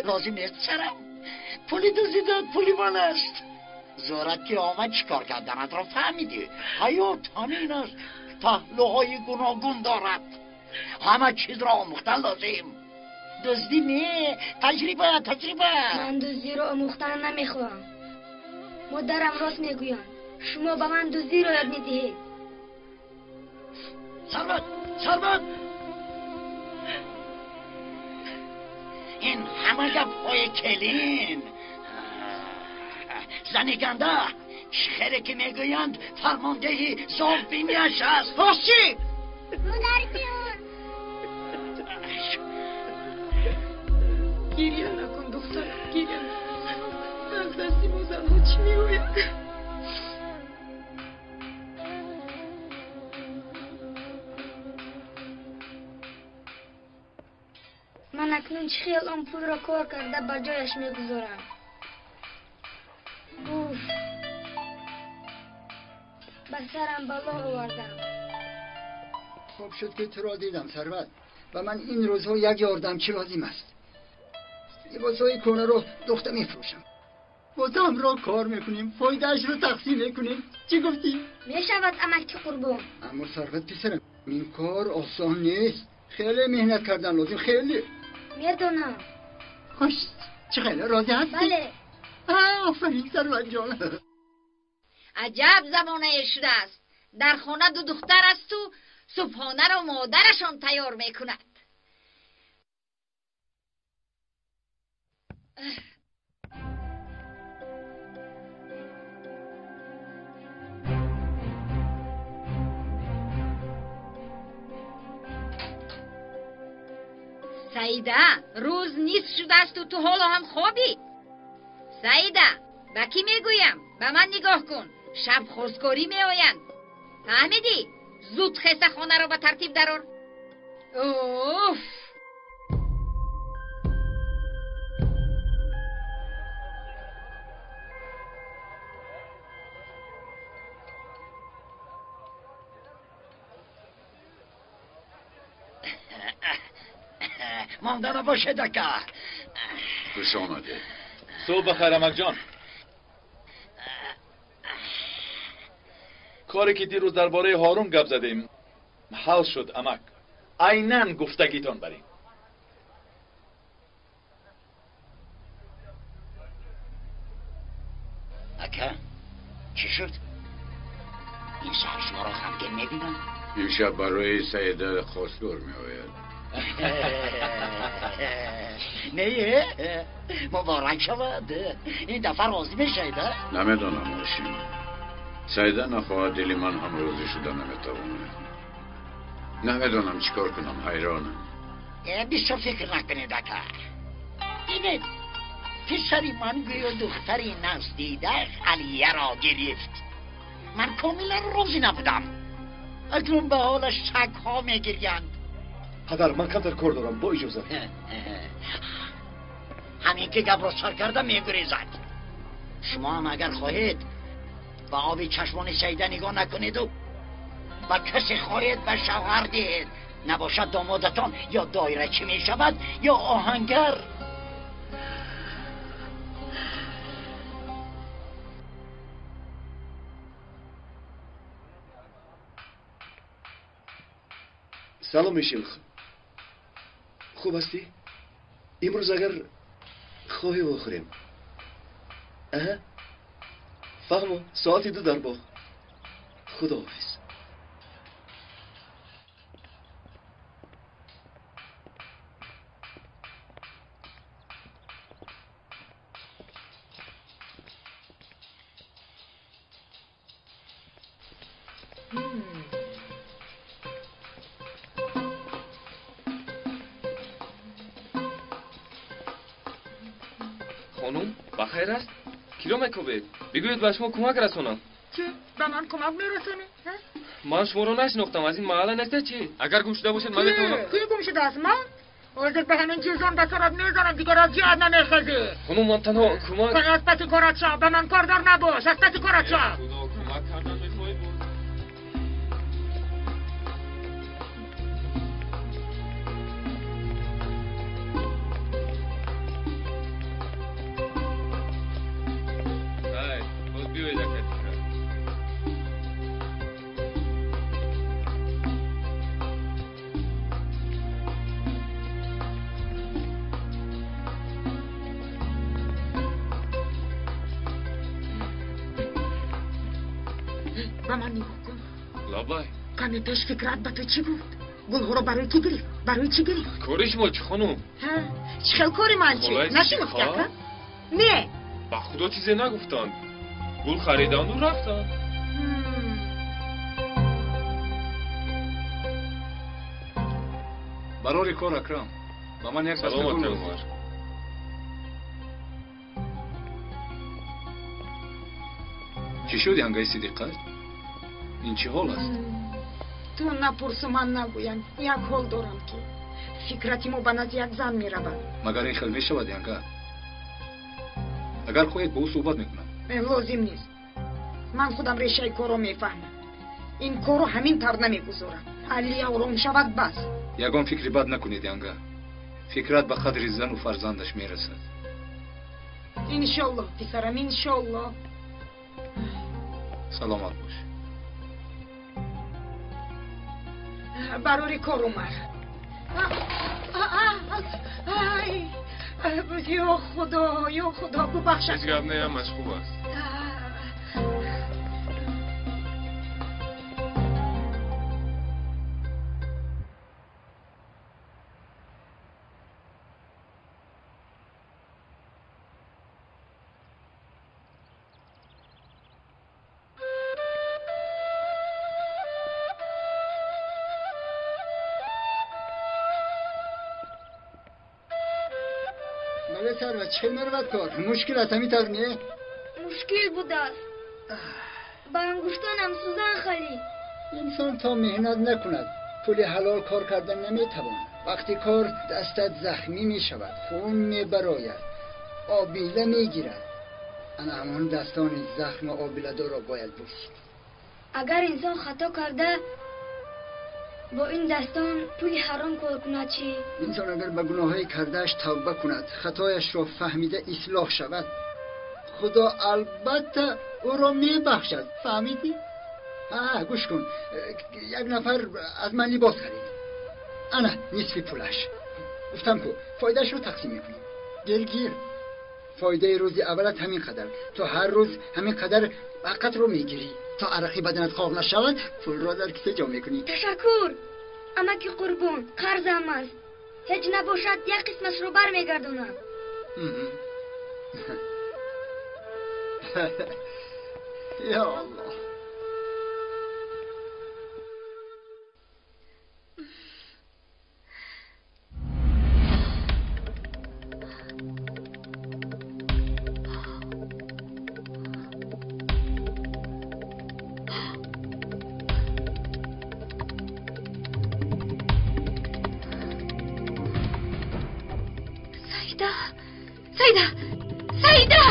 Лозим нест сарам. Пули дуздидаат пули ман аст. Зӯрат ки омад чӣ кор карданатро фаҳмидӣ. Ҳаёт ҳамин аст, паҳлӯҳои гуногун дорад. Ҳама чизро омӯхтан лозим. Дуздӣ не, таҷриба, таҷриба. Ман дуздиро омӯхтан намехоҳам. Модарам рост мегӯянд. Шумо ба ман дуздиро ёд медиҳед. Сарват, Сарват! Ин ҳама гапҳои келин. Зани ганда, чӣ хеле ки мегӯянд, фармондеҳи зовбиниаш аст. Ҳошӣ! Модарҷон! Гиря накун, духтарам, гиря накун. Аз дасти мо занҳо чӣ меояд? Ман акнун чӣ хел он пулро кор карда ба ҷояш мегузорам? Уф, ба сарам бало овардам. Хуб шуд ки туро дидам, Сарват. Ба ман ин рӯзҳо як ёрдамчӣ лозим аст. Либосҳои кӯҳнаро духта мефурӯшам. Бо ҳамроҳ кор мекунем, фоидаашро тақсим мекунем. Чӣ гуфтӣ? Мешавад, амаки Қурбон. Аммо Сарват писарам, ин кор осон нест. Хеле меҳнат кардан лозим, хеле. Медонам. Хуш, чӣ хеле розӣ ҳастӣ? Бале. Офарин, Сарват ҷон. Аҷаб замонае шудааст. Дар хона ду духтар асту субҳонаро модарашон тайёр мекунад. Саида, рӯз нисф шудаасту ту ҳоло ҳам хобӣ? Саида, ба кӣ мегӯям? Ба ман нигоҳ кун. Шаб хостгорӣ меоянд. Фаҳмидӣ? Зуд хеста хонаро ба тартиб дарор. Уф! Монда набошед, ака. Хуш омадед. Субҳ бахайр, амакҷон. Коре ки дирӯз дар бораи Ҳорун гап задем ҳал шуд, амак. Айнан гуфтагитон бар ин. Ака, чӣ шуд? Ин шаҳр шуморо ғамгин мебинам. Имшаб барои Саида хостгор меояд. Не, муборак шавад. Ин дафъа розӣ мешавед? Намедонам, Ҳошим. Саида нахоҳад, дили ман ҳам розӣ шуда наметавонад. Намедонам чӣ кор кунам, ҳайронам. Бисёр фикр накунед, ака. Дидед, писари ман гӯё духтари наздидааш Алияро гирифт. Ман комилан розӣ набудам. Акнун ба ҳолаш сагҳо мегирянд. Падар, ман камтар кор дорам, бо иҷозат. Ҳамин ки гапро сар карда мегурезад. Шумо ҳам агар хоҳед ба оби чашмони Саида нигоҳ накунеду ба касе хоҳед ба шавҳар диҳед. Набошад домодатон ё доирачӣ мешавад ё оҳангар. Салом, Мишел. Хуб ҳастӣ? Имрӯз агар хоҳӣ вохӯрем. Аҳа, фаҳмо, соати 2 дар боғ. Худоҳофиз. Хонум, ба хайр аст? Киро мекобед? Бигӯед ба шумо кӯмак расонам. Чӣ? Ба ман кӯмак мерасонӣ? Ман шуморо нашинохтам, аз ин маҳалла нестед чӣ? Агар гум шуда бошед, ман метавонам. Кӣ гум шудааст? Ман? Ҳозир ба ҳамин чизон ба сарат мезанам, дигар аз ҷиҳат намехезӣ. Хонум, ман танҳо кӯмак. Аз паси корат шав, ба ман кордор набош, аз паси корат шав. Худо, кӯмак кардан мехоҳӣ боз? Ай, боз биёед ака Фикрат. Ба ман нигоҳ кун. Лабай. Каме пеш Фикрат ба ту чӣ гуфт? Гулҳоро барои кӣ гирифт? Барои чӣ гирифт? Кори шумо чӣ, хонум? Чӣ хел кори ман чӣ? Нашинохтӣ ака? Не. Ба худо чизе нагуфтанд. Гул хариданду рафтанд. Барори кор, Акрам. Ба ман як баста гул лозим. Чӣ шуд, янгаи Сидиқа? Ин чӣ ҳол аст? Ту напурсу, ман нагӯям. Як ҳол дорам, ки Фикрати мо ба назди як зан меравад. Магар ин хел мешавад, янга? Агар хоҳед, бо ӯ суҳбат мекунам. Лозим нест. Ман худам решаи корро мефаҳмам. Ин корро ҳамин тавр намегузорам. Алия ором шавад, бас. Ягон фикри бад накунед, янга. Фикрат ба қадри зану фарзандаш мерасад. Иншоллоҳ, писарам, иншоллоҳ. Саломат бош. Барори кор, Умар. Ё Худо, ё Худо, бубахшад. Ҳеҷ гап не, ҳамаш хуб аст. Чӣ меравад кор? Мушкил аз ҳамин тавр не? Мушкил будааст. Ба ангуштонам сӯзан халид. Инсон то меҳнат накунад, пули ҳалол кор кардан наметавонад. Вақти кор дастат захмӣ мешавад, хун мебарояд, обила мегирад. Ана ҳамон дастони захму обиладорро бояд бӯсид. Агар инсон хато карда бо ин дастон пули ҳаром кор кунад чӣ? Инсон агар ба гуноҳҳои кардааш тавба кунад, хатояшро фаҳмида ислоҳ шавад, Худо албатта ӯро мебахшад. Фаҳмидӣ? Ҳа, гӯш кун. Як нафар аз ман либос харид. Ана нисфи пулаш. Гуфтам ку фоидаашро тақсим мекунем. Гиргир. Фоидаи рӯзи аввалат ҳамин қадар. То ҳар рӯз ҳамин қадар вақтро мегирӣ. То арақи баданат хоқ нашавад, пулро дар киса ҷо мекунӣ. Ташаккур, амаки Қурбон, қарзам аст. Ҳеҷ набошад, як қисмашро бармегардонам. Ё Аллоҳ. Саида! Саида!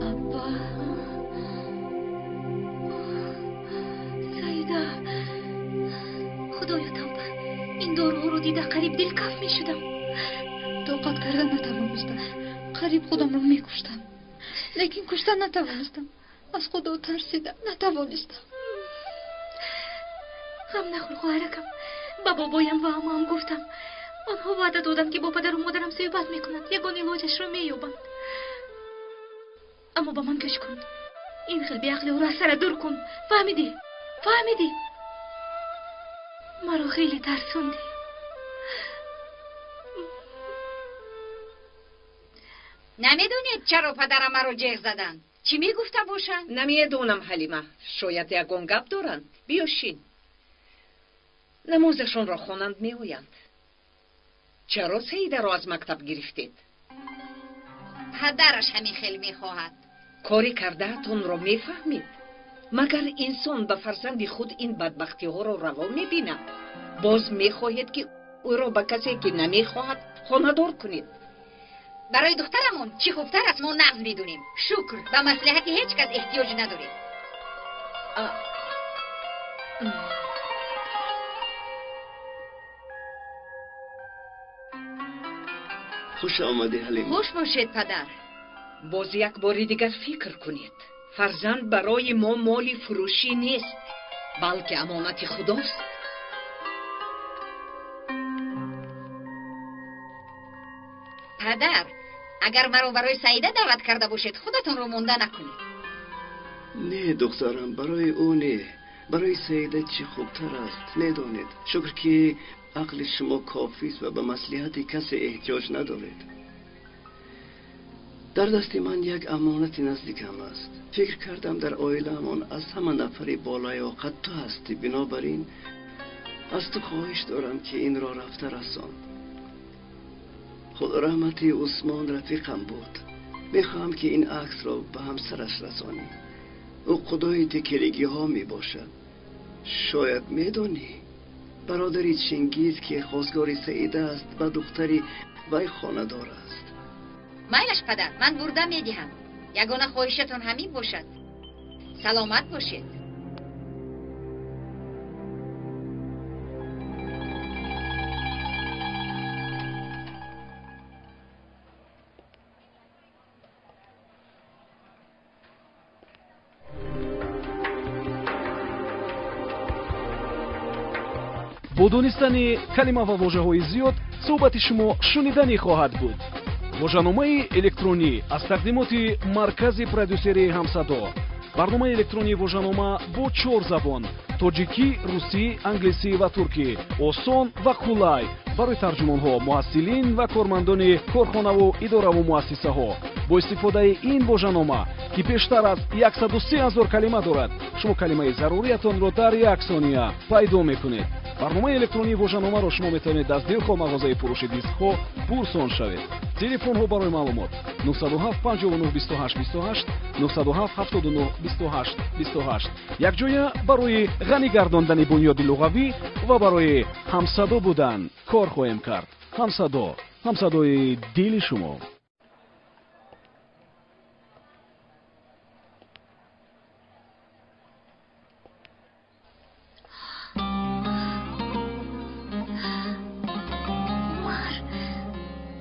Апа. Саида. Худоё тавба. Ин доруҳоро дида қариб дилкаф мешудам. Тоқат карда натавонистам. Қариб худамро мекуштам. Лекин кушта натавонистам. Аз Худо тарсида натавонистам. Ғам нахӯр, хоҳаракам. Ба бобоям ва амаам гуфтам. Онҳо ваъда доданд, ки бо падару модарам суҳбат мекунанд, ягон илоҷашро меёбанд. Аммо ба ман гӯш кун. Ин хел беақлиҳоро аз сара дур кун. Фаҳмидӣ? Фаҳмидӣ? Маро хеле тарсондӣ. Намедонед, чаро падарам маро ҷеғ заданд? Чӣ мегуфта бошанд? Намедонам, Ҳалима. Шояд ягон гап доранд. Биё шин. Намозашонро хонанд, меоянд. Чаро Саидаро аз мактаб гирифтед? Падараш ҳамин хел мехоҳад. Кори кардаатонро мефаҳмед? Магар инсон ба фарзанди худ ин бадбахтиҳоро раво мебинад? Боз мехоҳед, ки ӯро ба касе, ки намехоҳад, хонадор кунед. Барои духтарамон чӣ хубтар аст, мо нағз медонем. Шукр, ба маслиҳати ҳеҷ кас эҳтиёҷ надорем. Хуш омадӣ, Ҳалима. Хуш бошед, падар. Боз як бори дигар фикр кунед. Фарзанд барои мо моли фурӯшӣ нест, балки амонати худост. Падар, агар маро барои Саида даъват карда бошед, худатонро монда накунед. Не, духтарам, барои ӯ не, барои Саида чӣ хубтар аст, медонед. Шукр, ки ақли шумо кофист ва ба маслиҳати касе эҳтиёҷ надоред. Дар дасти ман як амонати наздикам аст. Фикр кардам, дар оилаамон аз ҳама нафари болаёқат ту ҳастӣ, бинобар ин аз ту хоҳиш дорам, ки инро рафта расон. Худо раҳмати Усмон рафиқам буд. Мехоҳам, ки ин аксро ба ҳамсараш расонӣ. Ӯ худои текелигиҳо мебошад. Шояд медонӣ, бародари Чингиз, ки хостгори Саида аст, ба духтари вай хонадор аст. Майлаш, падар, ман бурда медиҳам. Ягона хоҳишатон ҳамин бошад. Саломат бошед. Бо донистани калима ва вожаҳои зиёд суҳбати шумо шуниданӣ хоҳад буд. Вожаномаи электронӣ аз тақдимоти маркази продюсерии «Ҳамсадо». Барномаи электронии вожанома бо чор забон: тоҷикӣ, русӣ, англисӣ ва туркӣ, осон ва қулай барои тарҷумонҳо, муҳассилин ва кормандони корхонаву идораву муассисаҳо. Бо истифодаи ин вожанома, ки бештар аз 103 ҳазор калима дорад, шумо калимаи заруриятонро дар як сония пайдо мекунед. Барномаи электронии вожаномаро шумо метавонед аз дилхоҳ мағозаи фурӯши дискҳо пурсон шавед. Телефонҳо барои маълумот: 907 59 28 28, 907 79 28 28. Якҷоя барои ғанӣ гардондани бунёди луғавӣ ва барои ҳамсадо будан кор хоҳем кард. Ҳамсадо, ҳамсадои дили шумо.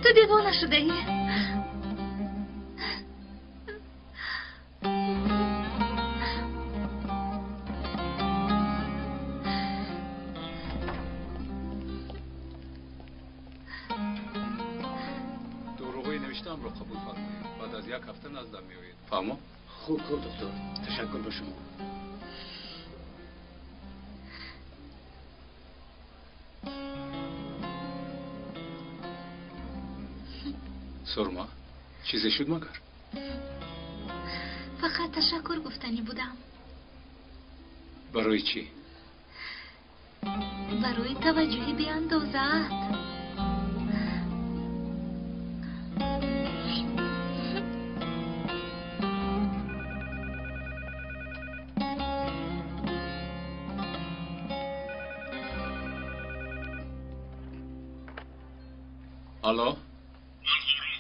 Ту девона шудаӣ. Доруҳои навиштаамро қабул фармоед. Баъд аз як ҳафта наздам меоед. Фаҳмо? Хуб, хуб, доктор, ташаккур ба шумо. Сурма, чизе шуд магар? Фақат ташаккур гуфтанӣ будам. Барои чӣ? Барои таваҷҷӯҳи беандозаат. Алло?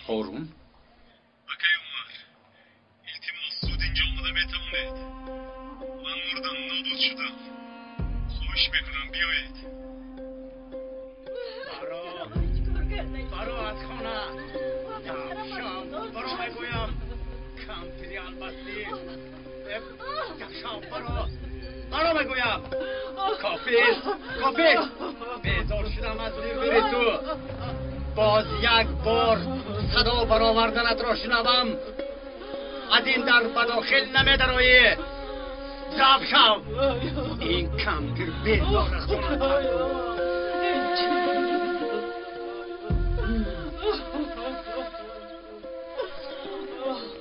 Ҳорун? Акай Умар, илтимос, зуд инҷо омада метавонед? Ман мурдам, нобуд шудам. Хоҳиш мекунам, биёед. Баро аз хона. Шом, баро мегӯям. Кампири албастӣ. Шом, баро. Баро мегӯям. Кофист, кофист. Безор шудам аз вирвири ту. Боз як бор садо бароварданатро шунавам, аз ин дар ба дохил намедароӣ. Заб шав. Ин кампир безор аз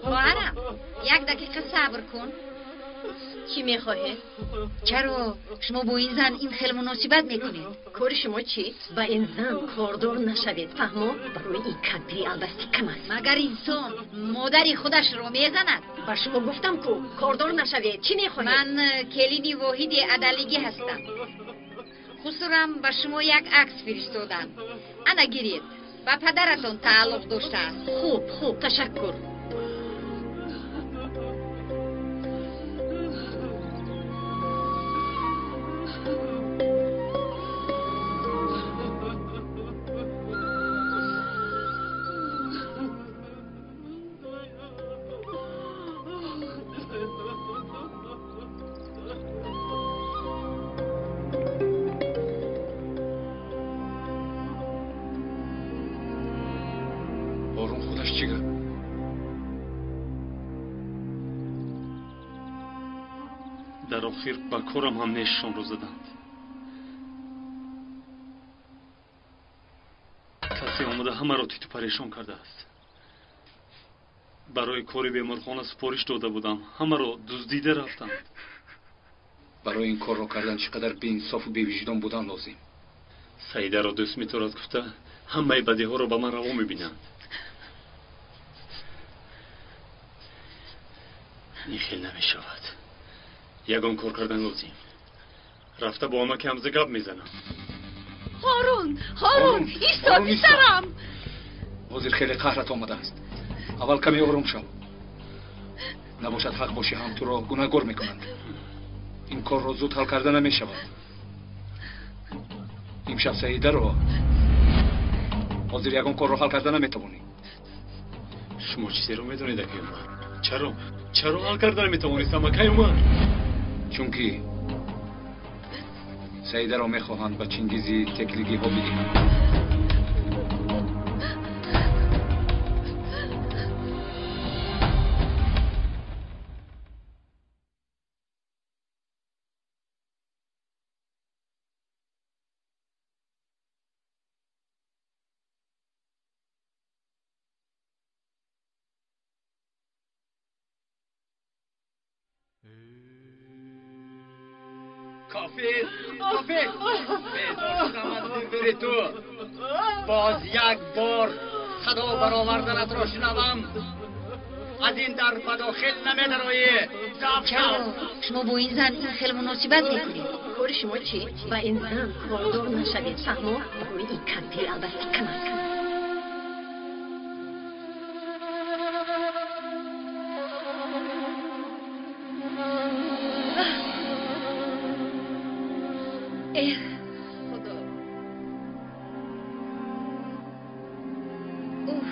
Хоҳарам, як дақиқа сабр кун. Чӣ мехоҳед? Чаро шумо бо ин зан ин хел муносибат мекунед? Кори шумо чӣ? Ба ин зан кордор нашавед, фаҳмо? Барои ин кампири албасти кам аст. Магар инсон модари худашро мезанад? Ба шумо гуфтам ку кордор нашавед. Чӣ мехоҳед? Ман келини воҳиди адалигӣ ҳастам. Хусурам ба шумо як акс фиристодам. Ана гиред, ба падаратон тааллуқ доштааст. Хуб, хуб, ташаккур. Дар охир ба корам ҳам нешонро заданд. Касе омада ҳамаро титу парешон кардааст. Барои кори беморхона супориш дода будам, ҳамаро дуздида рафтанд. Барои ин корро кардан чӣ қадар беинсофу бевиҷдон будан лозим. Саидаро дӯст меторад гуфта ҳамаи бадиҳоро ба ман раво мебинанд. Ин хел намешавад. Ягон кор кардан лозим. Рафта бо амаки Ҳамза гап мезанам. Ҳорун, Ҳорун, исто писарам. Ҳозир хеле қаҳрат омадааст. Аввал каме ором шав. Набошад ҳақ бошӣ ҳам туро гунаҳгор мекунанд. Ин корро зуд ҳал карда намешавад. Имшаб Саидаро ҳозир ягон корро ҳал карда наметавонӣ. Шумо чизеро медонед, акай Умар? Чаро? Чаро ҳал карда наметавонистам, акай Умар? Чунки Саидаро мехоҳанд ба Чингизи теклигиҳо бидиҳанд. کافیست، کافیست. بیزار شدم از زیردوری تو. باز یک بار صدا برآوردنت را شنوم از این در به داخل نمیدرایی. چرا شما با این زن این خیلی مناسبت میکنید؟ کار شما چی؟ با این زن کاردار نشوید، فهمو؟ برای این کمپیر البته کم است. ای خدا، اوف.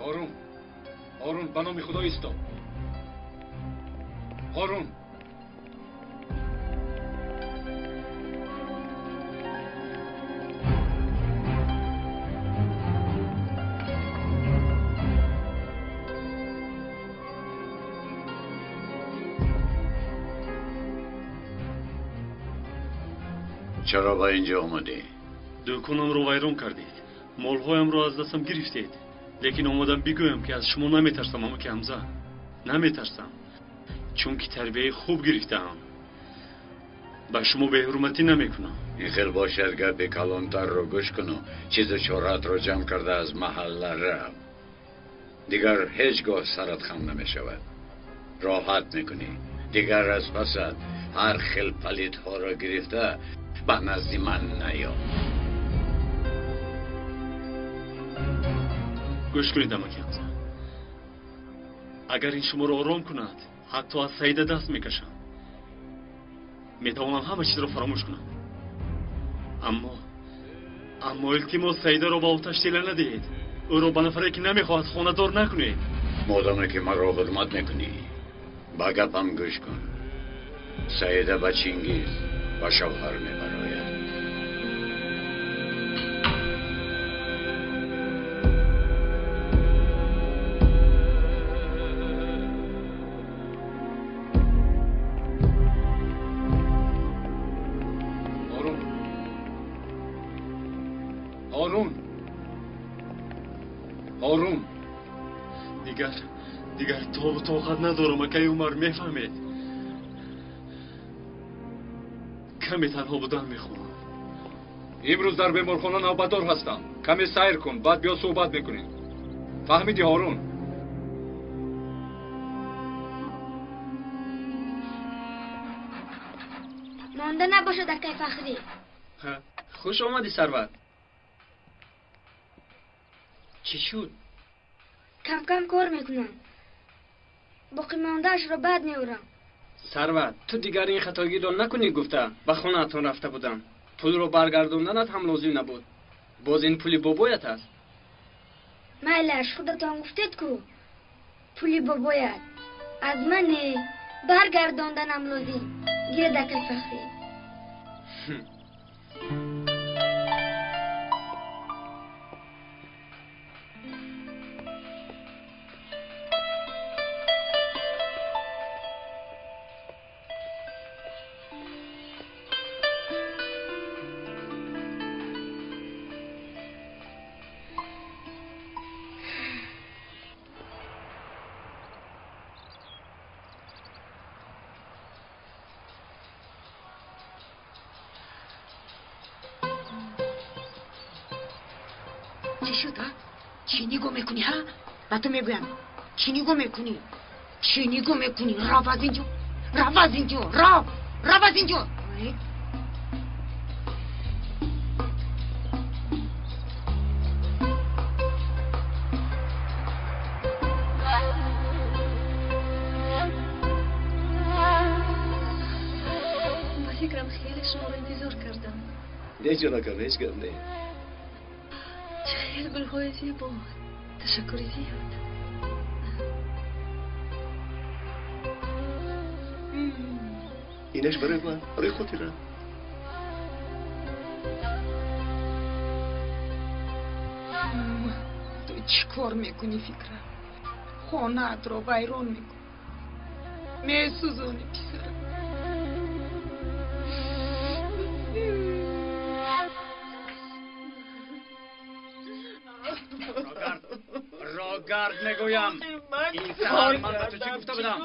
هارون، هارون، به نام خدا ایستا. هارون، چرا با اینجا آمدی؟ دکانم رو ویران کردید، مالهایم رو از دستم گرفتید. لیکن آمدم بگویم که از شما نمیترسم اماکی حمزه، نمیترسم، چون که تربیه خوب گرفتم. به شما به حرمتی نمیکنم. این خیل باشد گپ کلانتر رو گوش کنو چیز چورت رو جمع کرده از محله رفت. دیگر هیچگاه سرت خم نمیشود. راحت میکنی. دیگر از پست هر خیل پلیدها را گرفته به نزد من نیا. گوش کنید اماکی حمزه، اگر این شما را آرام کند حتی از سعیده دست میکشم. میتوانم همه چیز را فراموش کنم، اما التماس سعیده را به آتش تیله ندهید. او را به نفری که نمیخواهد خانه دار نکنید. مادامی که من را حرمت میکنی با گپم گوش کن. سعیده به چنگیز و شوهر میبراید. هارون، هارون، هارون. Дигар тобу тоқат надорам, акаи Умар, мефаҳмед? Каме танҳо будан мехоҳам. Имрӯз дар беморхона навбатдор ҳастам. Каме сайр кун, баъд биё суҳбат мекунем. Фаҳмидӣ, Ҳорун? Монда набошад, акай Фахрӣ. Хуш омадӣ, Сарват. Чӣ шуд? Кам-кам кор мекунам. Боқимондаашро баъд меорам. Сарват, ту дигар ин хатогиро накунӣ гуфта ба хонаатон рафта будам. Пулро баргардонданат ҳам лозим набуд. Боз ин пули бобоят аст. Майлаш, худатон гуфтед ку пули бобоят. Аз ман не, баргардонданам лозим. Гиред, акай Фахрӣ. Чӣ шуд, а? Чӣ нигоҳ мекунӣ, ҳа? Ба ту мегӯям, чӣ нигоҳ мекунӣ? Чӣ нигоҳ мекунӣ? Рав аз инҷо, рав аз инҷо, рав, рав аз инҷо. Ба фикрам, хеле шуморо интизор кардам. Не, ҷонакам, ҳеҷ гап не. Чӣ хеле гулҳои зебо. Ташаккури зиёд. Инаш барои ман, барои хотира. Ту чӣ кор мекунӣ, Фикра? Хонаатро вайрон мекунӣ. Месӯзонӣ, писарам. Рогард мегӯям. Ин саҳар ман ба ту чӣ гуфта будам?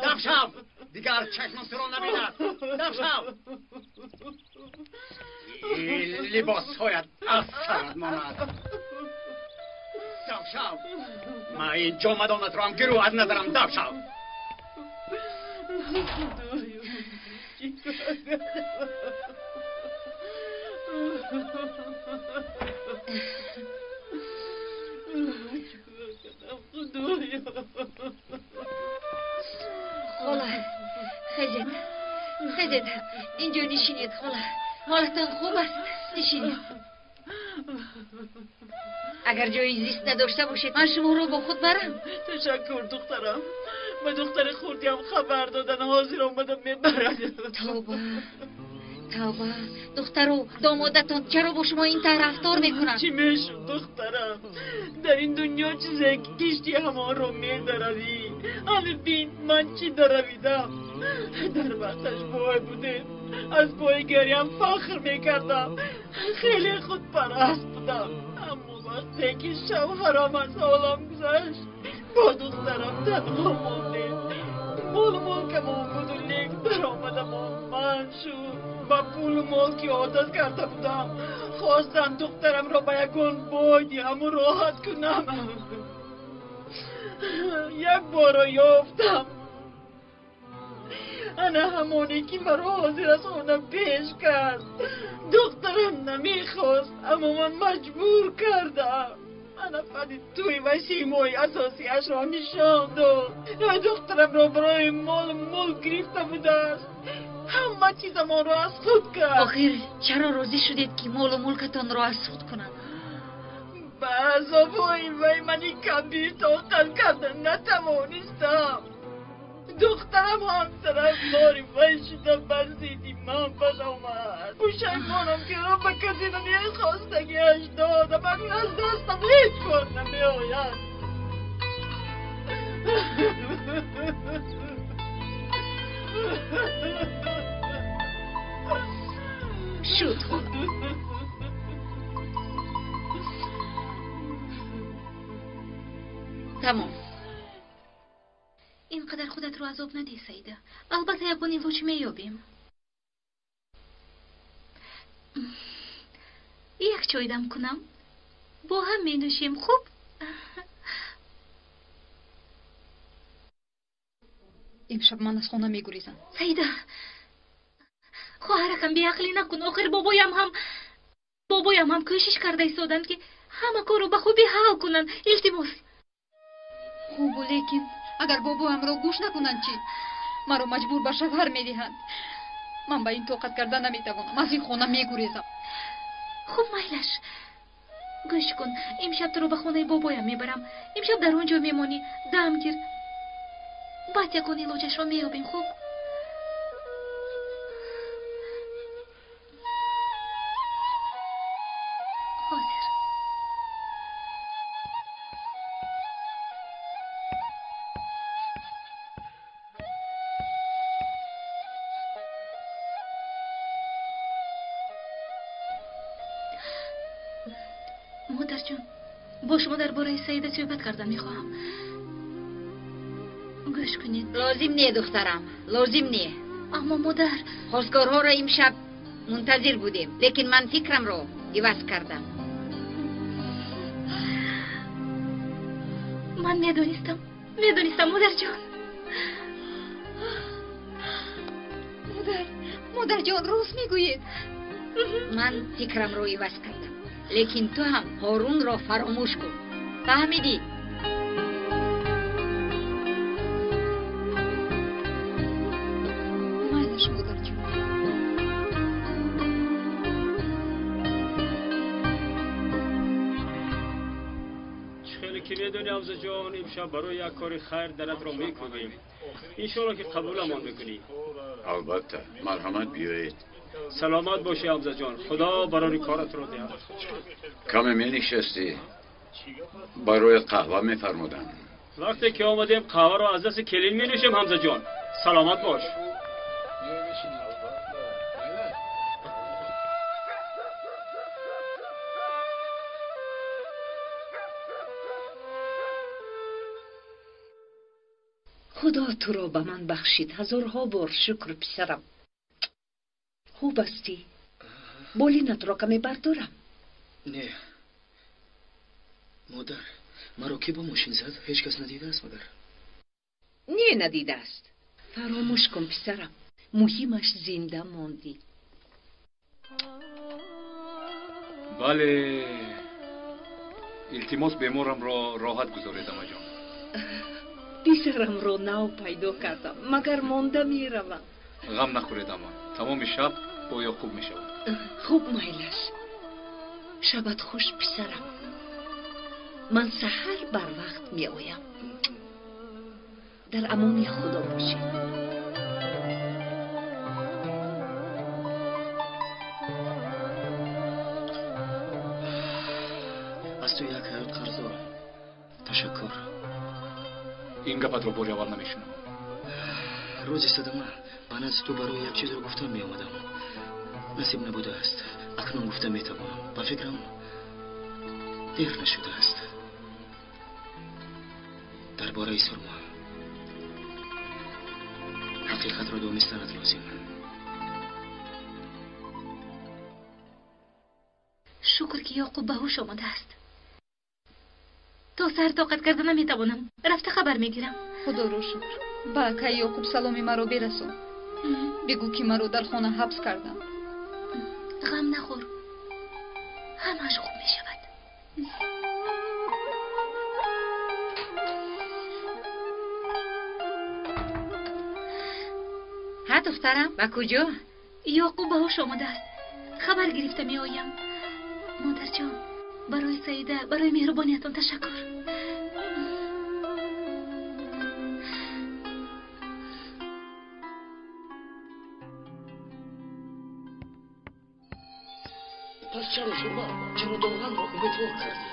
Даф шав! Дигар чашмам туро набинад. Даф шав! Ин либосҳоят аз сарат монад. Даф шав! Ман ин ҷомадонатро ҳам гирӯ аз назарам. Даф шав! Хола, хезед, хезед, инҷо нишинед, хола. Ҳолатон хуб аст? Нишинед. Агар ҷои зист надошта бошед, ман шуморо бо худ барам. Ташаккур, духтарам. Ба духтари хурдиам хабар додан, ҳозир омада мебарад. Тавба, тавба. Духтару домодатон чаро бо шумо ин тавр рафтор мекунанд? Чӣ мешуд, духтарам? Дар ин дунё чизе ки кишти ҳамонро медаравӣ. Ҳали бин, ман чӣ даравидам. Дар вақташ бой будем. Аз бойгариам фахр мекардам. Хеле худпараст будам. Аммо вақте ки шавҳарам аз ҳолам гузашт, бо духтарам танҳо мондем. Молу мулкамон буду лек даромадамон ман шуд. Ба пулу мол ки одат карда будам, хостам духтарамро ба ягон бой диҳаму роҳат кунам. Як боро ёфтам. Ана ҳамоне ки маро ҳозир аз хона пеш кард. Духтарам намехост, аммо ман маҷбур кардам. Ана баъди тӯй ва симои асосиашро нишон дод. Духтарамро барои молу мулк гирифта будааст. Ҳама чизамонро аз худ кард. Охир чаро розӣ шудед ки молу мулкатонро аз худ кунанд? Ба азобҳои вай мани камбир тоқат карда натавонистам. Духтарам ҳам тарафдори вай шуда бар зидди ман баромад. Пушаймонам ки ро ба касе намехостагиаш додам. Акнун аз дастам ҳеҷ кор намеояд. Шуд, хола. Тамом. Ин қадар худатро азоб надеҳ, Саида. Албатта, ягон илоҷ меёбем. Як чой дам кунам, бо ҳам менӯшем, хуб? Имшаб ман аз хона мегурезам. Саида, хоҳаракам, беақлӣ накун. Охир бобоям ҳам кӯшиш карда истоданд, ки ҳама корро ба хубӣ ҳал кунанд. Илтимос. Хубу, лекин агар бобоямро гӯш накунанд чӣ? Маро маҷбур ба шавҳар медиҳанд. Ман ба ин тоқат карда наметавонам. Аз ин хона мегурезам. Хуб, майлаш. Гӯш кун, имшаб туро ба хонаи бобоям мебарам. Имшаб дар он ҷо мемонӣ, дам гир. Баъд ягон илоҷашро меёбем, хуб? Ҳозир. Модарҷон, бо шумо дар бораи Саида суҳбат кардан мехоҳам. Гӯш кунед. Лозим не, духтарам, лозим не. Аммо, модар. Хостгорҳоро имшаб мунтазир будем, лекин ман фикрамро иваз кардам. Ман медонистам, медонистам, модарҷон. Модар, модарҷон, рост мегӯед? Ман фикрамро иваз кардам, лекин ту ҳам Ҳорунро фаромӯш кун, фаҳмидӣ? Майлаш, модарҷон. Чӣ хеле ки медонӣ, Ҳамзаҷон, имшаб барои як кори хайр даратро мекӯбем. Иншоалло, ки қабуламон мекунӣ. Албатта, марҳамат, биёед. Саломат бошӣ, Ҳамзаҷон, худо барори коратро диҳад. Каме менишастӣ, бароят қаҳва мефармудам. Вақте ки омадем, қаҳваро аз дасти келин менӯшем, Ҳамзаҷон. Саломат бош. Худо туро ба ман бахшид, ҳазорҳо бор шукр, писарам. Хуб ҳастӣ? Болинатро каме бардорам? Не, модар, маро кӣ бо мошин зад? Ҳеҷ кас надидааст магар? Не, надидааст. Фаромӯш кун, писарам, муҳимаш зинда мондӣ. Бале, илтимос, беморамро роҳат гузоред, амаҷон. Писарамро нав пайдо кардам, магар монда меравам. Ғам нахӯред, ама, тамоми шаб бо Ёқуб мешавад. Хуб, майлаш. Шабат хуш, писарам. Ман саҳар барвақт меоям. Дар амони Худо бошед. Аз ту як ҳаёт қарз дорам. Ташаккур. Ин гапатро бори аввал намешунавам. Рӯзи садама ба назди ту барои як чизро гуфтан меомадам, насиб набудааст. Акнун гуфта метавонам. Ба фикрам, дер нашудааст. Дар бораи Сурма ҳақиқатро донистанат лозим. Шукр, ки Ёқуб ба ҳуш омадааст. То саҳар тоқат карда наметавонам, рафта хабар мегирам. Худоро шукр. Ба акаи Ёқуб саломи маро бирасон. Бигӯ, ки маро дар хона ҳабс карданд. Ғам нахӯр, ҳамааш хуб мешавад. Ҳа, духтарам, ба куҷо? Ёқуб ба ҳуш омадааст, хабар гирифта меоям. Модарҷон, барои Саида, барои меҳрубониятон ташаккур. Пас чаро Сурма, чаро Доғанро умедвор кардӣ?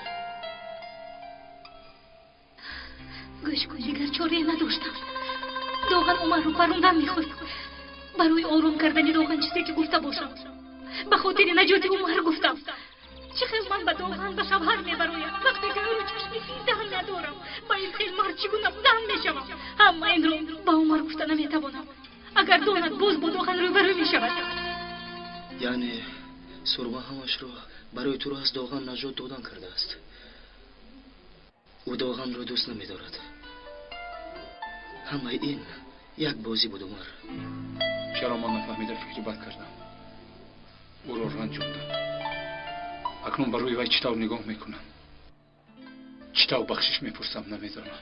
Гӯш кун, дигар чорае надоштам. Доған Умарро парондан мехост. Барои ором кардани Доған чизе ки гуфта бошам, ба хотири наҷоти Умар гуфтам. Чӣ хел ман ба Доған ба шавҳар мебароям, вақте ки ӯро чашми дида ҳам надорам? Ба ин хел мард чӣ гуна зан мешавам? Ҳама инро ба Умар гуфта наметавонам. Агар донад, боз бо Доған рӯбарӯ мешавад. Яъне Сурма ҳамашро барои туро аз Доған наҷот додан кардааст. Ӯ Доғанро дӯст намедорад. Ҳамаи ин як бозӣ буд, Умар. Чаро ман нафаҳмида фикри бад кардам? Ӯро ранҷондам. Акнун ба рӯи вай чӣ тавр нигоҳ мекунам? Чӣ тавр бахшиш мепурсам, намедонам.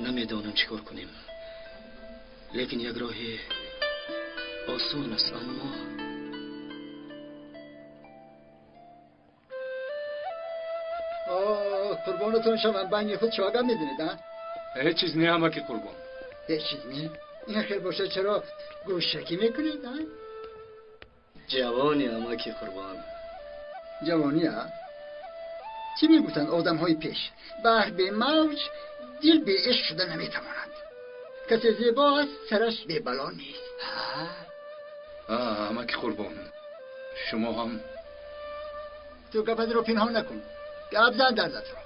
Намедонам чӣ кор кунем. Лекин як роҳи осон аст, аммо Қурбонатон шавам, байни худ чиҳо гап мезанед, а? Ҳеҷ чиз не, амаки Қурбон. Ҳеҷ чиз не? Ин хел бошад, чаро гӯшакӣ мекунед, а? Ҷавони, амаки Қурбон. Ҷавонӣ, а? Чӣ мегуфтанд одамҳои пеш? Баҳр бе мавҷ, дил бе ишқ шуда наметавонад. Касе зебо аст, сараш бебало нест. Амаки Қурбон, шумо ҳам ту гапатро пинҳон накун. Гап зан дардатро.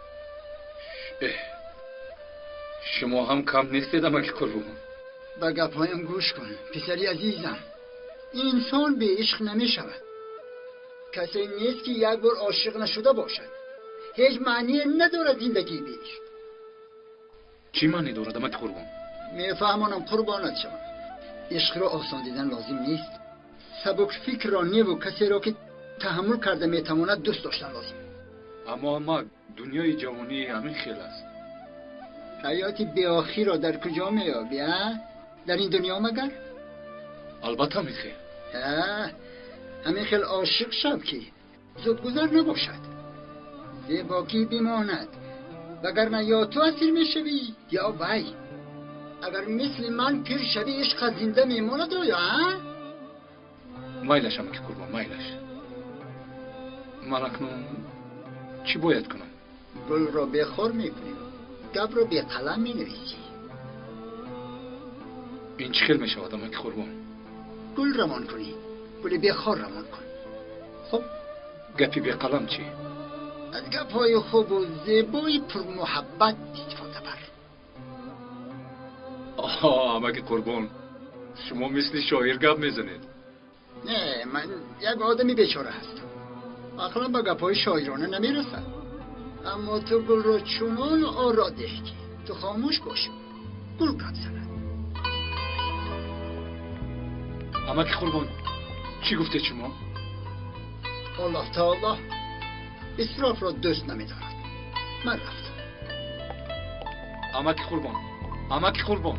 Шумо ҳам кам нестед, амаки Қурбон. Ба гапҳоям гӯш кун, писари азизам. Инсон бе ишқ намешавад. Касе нест, ки як бор ошиқ нашуда бошад. Ҳеҷ маъние надорад зиндагии бе ишқ. Чӣ маъне дорад, амаки Қурбон? Мефаҳмонам, қурбонат шавам. Ишқро осон дидан лозим нест. Сабукфикрро неву касеро, ки таҳаммул карда метавонад, дӯст доштан лозим. Аммо, амак, дунёи ҷавонӣ ҳамин хел аст. Ҳаёти беохирро дар куҷо меёбӣ, а? Дар ин дунё магар? Албатта, ҳамин хел. Ҳамин хел ошиқ шав, ки зудгузар набошад, зебокӣ бимонад, вагарна ё ту асир мешавӣ, ё вай. Агар мисли ман пир шавӣ, ишқат зинда мемонад оё, а? Майлаш, амаки Қурбон, майлаш. Ман акнун чӣ бояд кунам? Гулро бехор мекунӣ, гапро беқалам менависӣ. Ин чӣ хел мешавад, амаки Қурбон? Гул равон кунӣ, гули бехор равон кун. Хуб, гапи беқалам чӣ? Аз гапҳои хубу зебои пурмуҳаббат истифода бар. Оҳо, амаки Қурбон, шумо мисли шоир гап мезанед. Не, ман як одами бечора ҳастам. Ақлам ба гапҳои шоирона намерасад. Аммо ту гулро чунон оро деҳ, ки ту хомӯш бошӣ, гул гап занад. Амаки Қурбон, чӣ гуфтед шумо? Аллоҳ таоло исрофро дӯст намедорад. Ман рафтам. Амаки Қурбон, амаки Қурбон.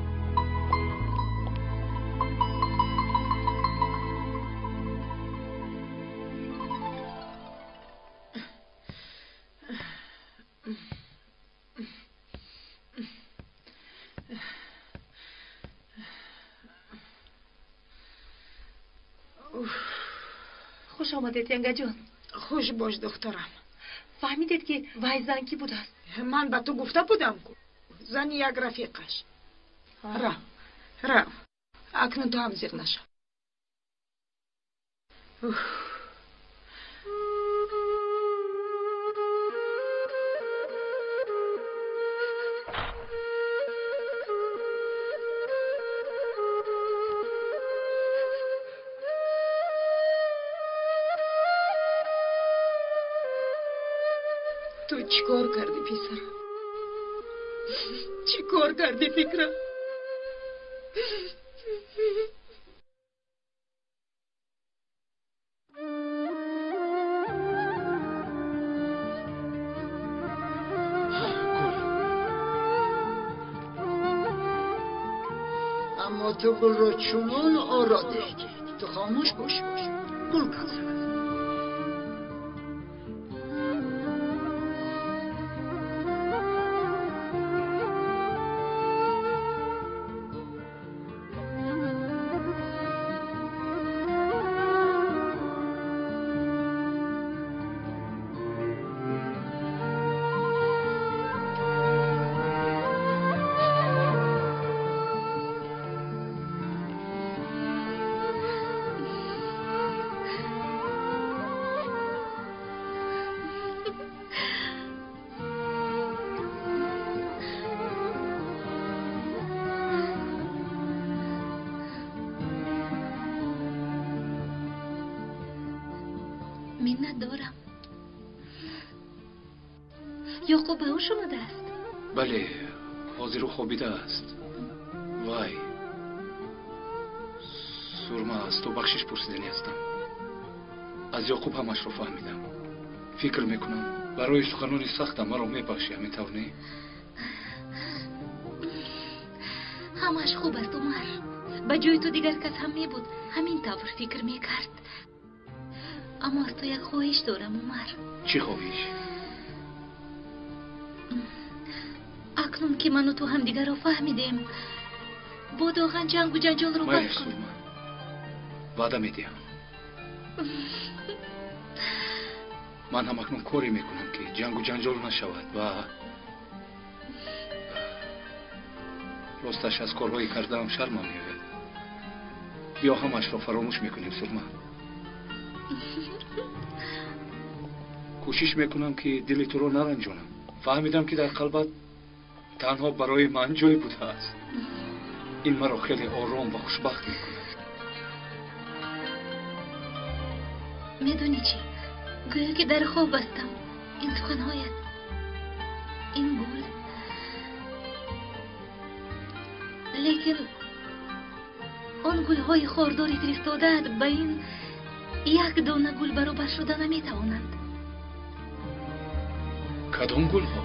Хуш омадед, янгаҷон. Хуш бош, духтарам. Фаҳмидед, ки вай зан кӣ будааст? Ман ба ту гуфта будам ку, зани як рафиқаш. Рав, рав, акнун ту ҳам зиқ нашав. Ту чӣ кор кардӣ, писарам? Чӣ кор кардӣ, фикрам? Аммо ту гулро чунон оро деҳ, ки ту хомӯш бошӣ, гул гап занад. Миннат дорам. Ёқуб ба ҳуш омадааст? Бале, ҳозир ӯ хобидааст. Вай, Сурма, аз ту бахшиш пурсиданӣ ҳастам. Аз Ёқуб ҳамашро фаҳмидам. Фикр мекунам, барои суханони сахтам маро мебахшӣ, ҳамин тавр не? Ҳамаш хуб аст, Умар. Ба ҷои ту дигар кас ҳам мебуд, ҳамин тавр фикр мекард. Аммо аз ту як хоҳиш дорам, Умар. Чӣ хоҳиш? Акнун ки ману ту ҳамдигарро фаҳмидем, бо Доған ҷангу ҷанҷолро бас Майлаш, кун. Сурма, ваъда медиҳам. Ман ҳам акнун коре мекунам, ки ҷангу ҷанҷол нашавад ва росташ аз корҳои кардаам шармам меояд. Биё ҳамашро фаромӯш мекунем, Сурма. Кӯшиш мекунам, ки дили туро наранҷонам. Фаҳмидам, ки дар қалбат танҳо барои ман ҷой будааст. Ин маро хеле ором ва хушбахт мекунад. Медонӣ чӣ? Гӯё ки дар хоб ҳастам. Ин суханҳоят, ин гул. Лекин он гулҳои хордори фиристодаат ба ин як дона гул баробар шуда наметавонанд. Кадом гулҳо?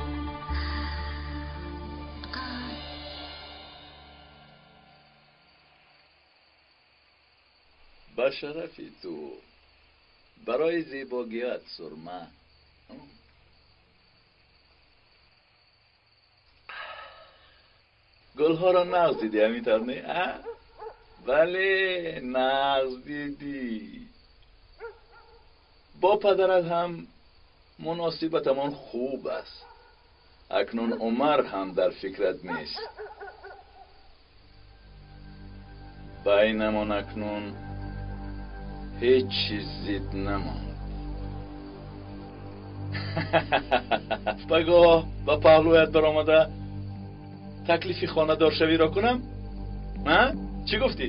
Ба шарафи ту, барои зебогият, Сурма. Гулҳоро нағз дидӣ, ҳамин тавр не? Бале, нағз дидӣ. Бо падарат ҳам муносибатамон хуб аст. Акнун Умар ҳам дар фикрат нест. Байнамон акнун ҳеҷ чиз зид намонд. Пагоҳ ба паҳлӯят баромада таклифи хонадоршавиро кунам? Чӣ гуфтӣ?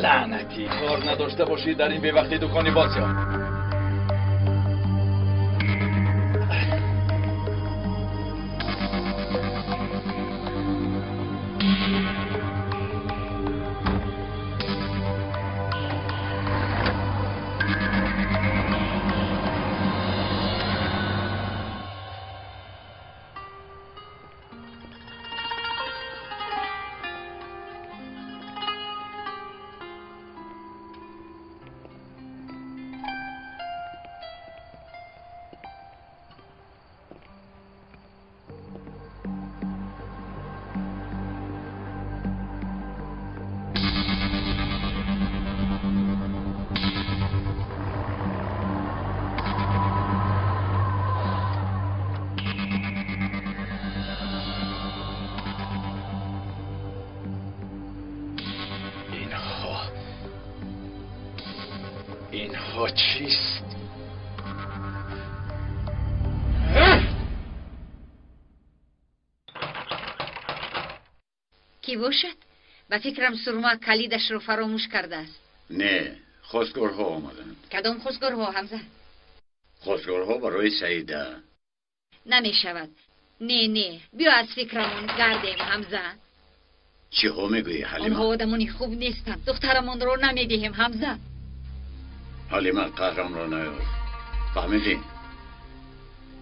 Лаънатӣ, кор надошта бошӣ дар ин бевақти дукони боз ёб. اینها چیست؟ Кӣ бошад? Ба фикрам, Сурма калидашро фаромӯш кардааст. Не, хостгорҳо омаданд. Кадом хостгорҳо, Ҳамза? Хостгорҳо барои Саида. Намешавад. Не, не, биё аз фикрамон гардем, Ҳамза. Чиҳо мегӯӣ, Ҳалима? Онҳо одамони хуб нестанд. Духтарамонро намедиҳем, Ҳамза. Ҳалима, қаҳрамро наёр. Фаҳмидӣ?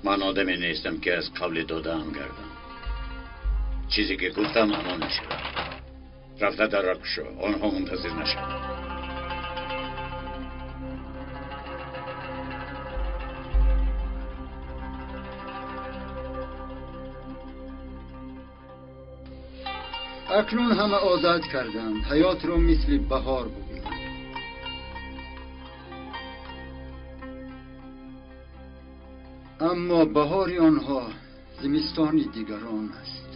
Ман одаме нестам, ки аз қавли додаам гардам. Чизе ки гуфтам, ҳамон мешавад. Рафта дарра кушо, онҳо мунтазир нашаванд. Акнун ҳама одат карданд ҳаётро мисли баҳор бубинанд. Аммо баҳори онҳо зимистони дигарон аст.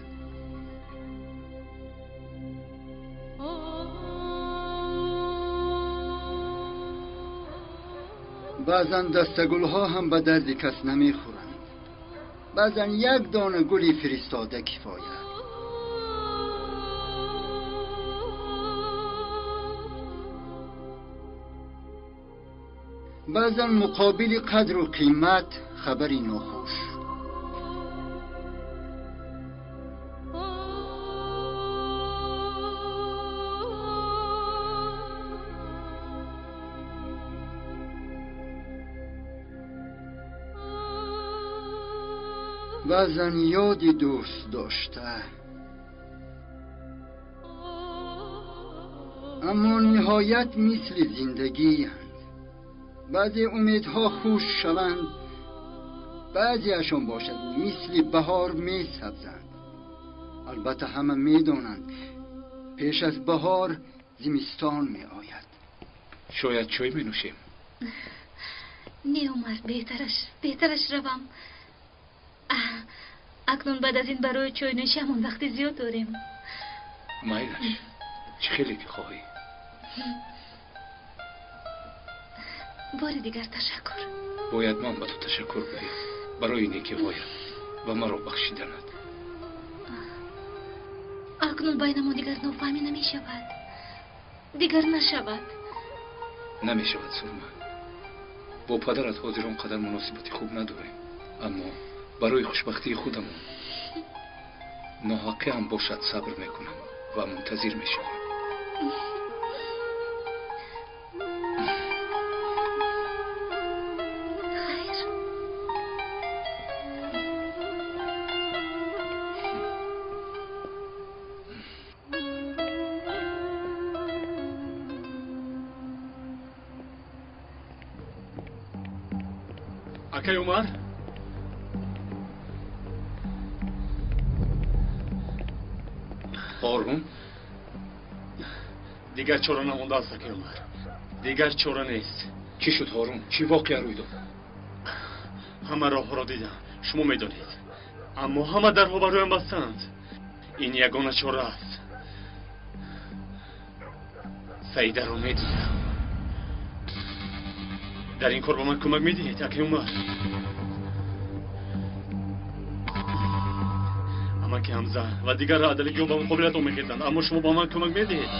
Баъзан дастагулҳо ҳам ба дарди кас намехӯранд. Баъзан як дона гули фиристода кифоя. Баъзан муқобили қадру қимат хабари нохуш. Баъзан ёди дӯст дошта. Аммо ниҳоят мисли зиндагианд. Баъзе умедҳо хушк шаванд, баъзеашон бошад мисли баҳор месабзанд. Албатта ҳама медонанд пеш аз баҳор зимистон меояд. Шояд чой менӯшем? Не, Умар, беҳтараш равам. Акнун баъд аз ин барои чойнӯшиамон вақти зиёд дорем. Майлаш, чӣ хеле ки хоҳӣ. Бори дигар ташаккур. Бояд ман ба ту ташаккур гӯям барои некиҳоят ва маро бахшиданат. Акнун байнамон дигар нофаҳмӣ намешавад. Дигар нашавад. Намешавад, Сурма. Бо падарат ҳозир он қадар муносибати хуб надорем, аммо барои хушбахтии худамон ноҳаққӣ ҳам бошад сабр мекунам ва мунтазир мешавам. Хайр. Акай Умар, Ҳорун, дигар чора намондааст, акай Умар. Дигар чора нест. Чӣ шуд, Ҳорун? Чӣ воқеа рӯй дод? Ҳама роҳҳоро дидам, шумо медонед. Аммо ҳама дарҳо бароям бастанд. Ин ягона чора аст. Саидаро медидам. Дар ин кор ба ман кӯмак медиҳед, акай Умар? Амаки Ҳамза ва дигар адалигиҳо ба муқобилатон мехезанд, аммо шумо ба ман кӯмак медиҳед.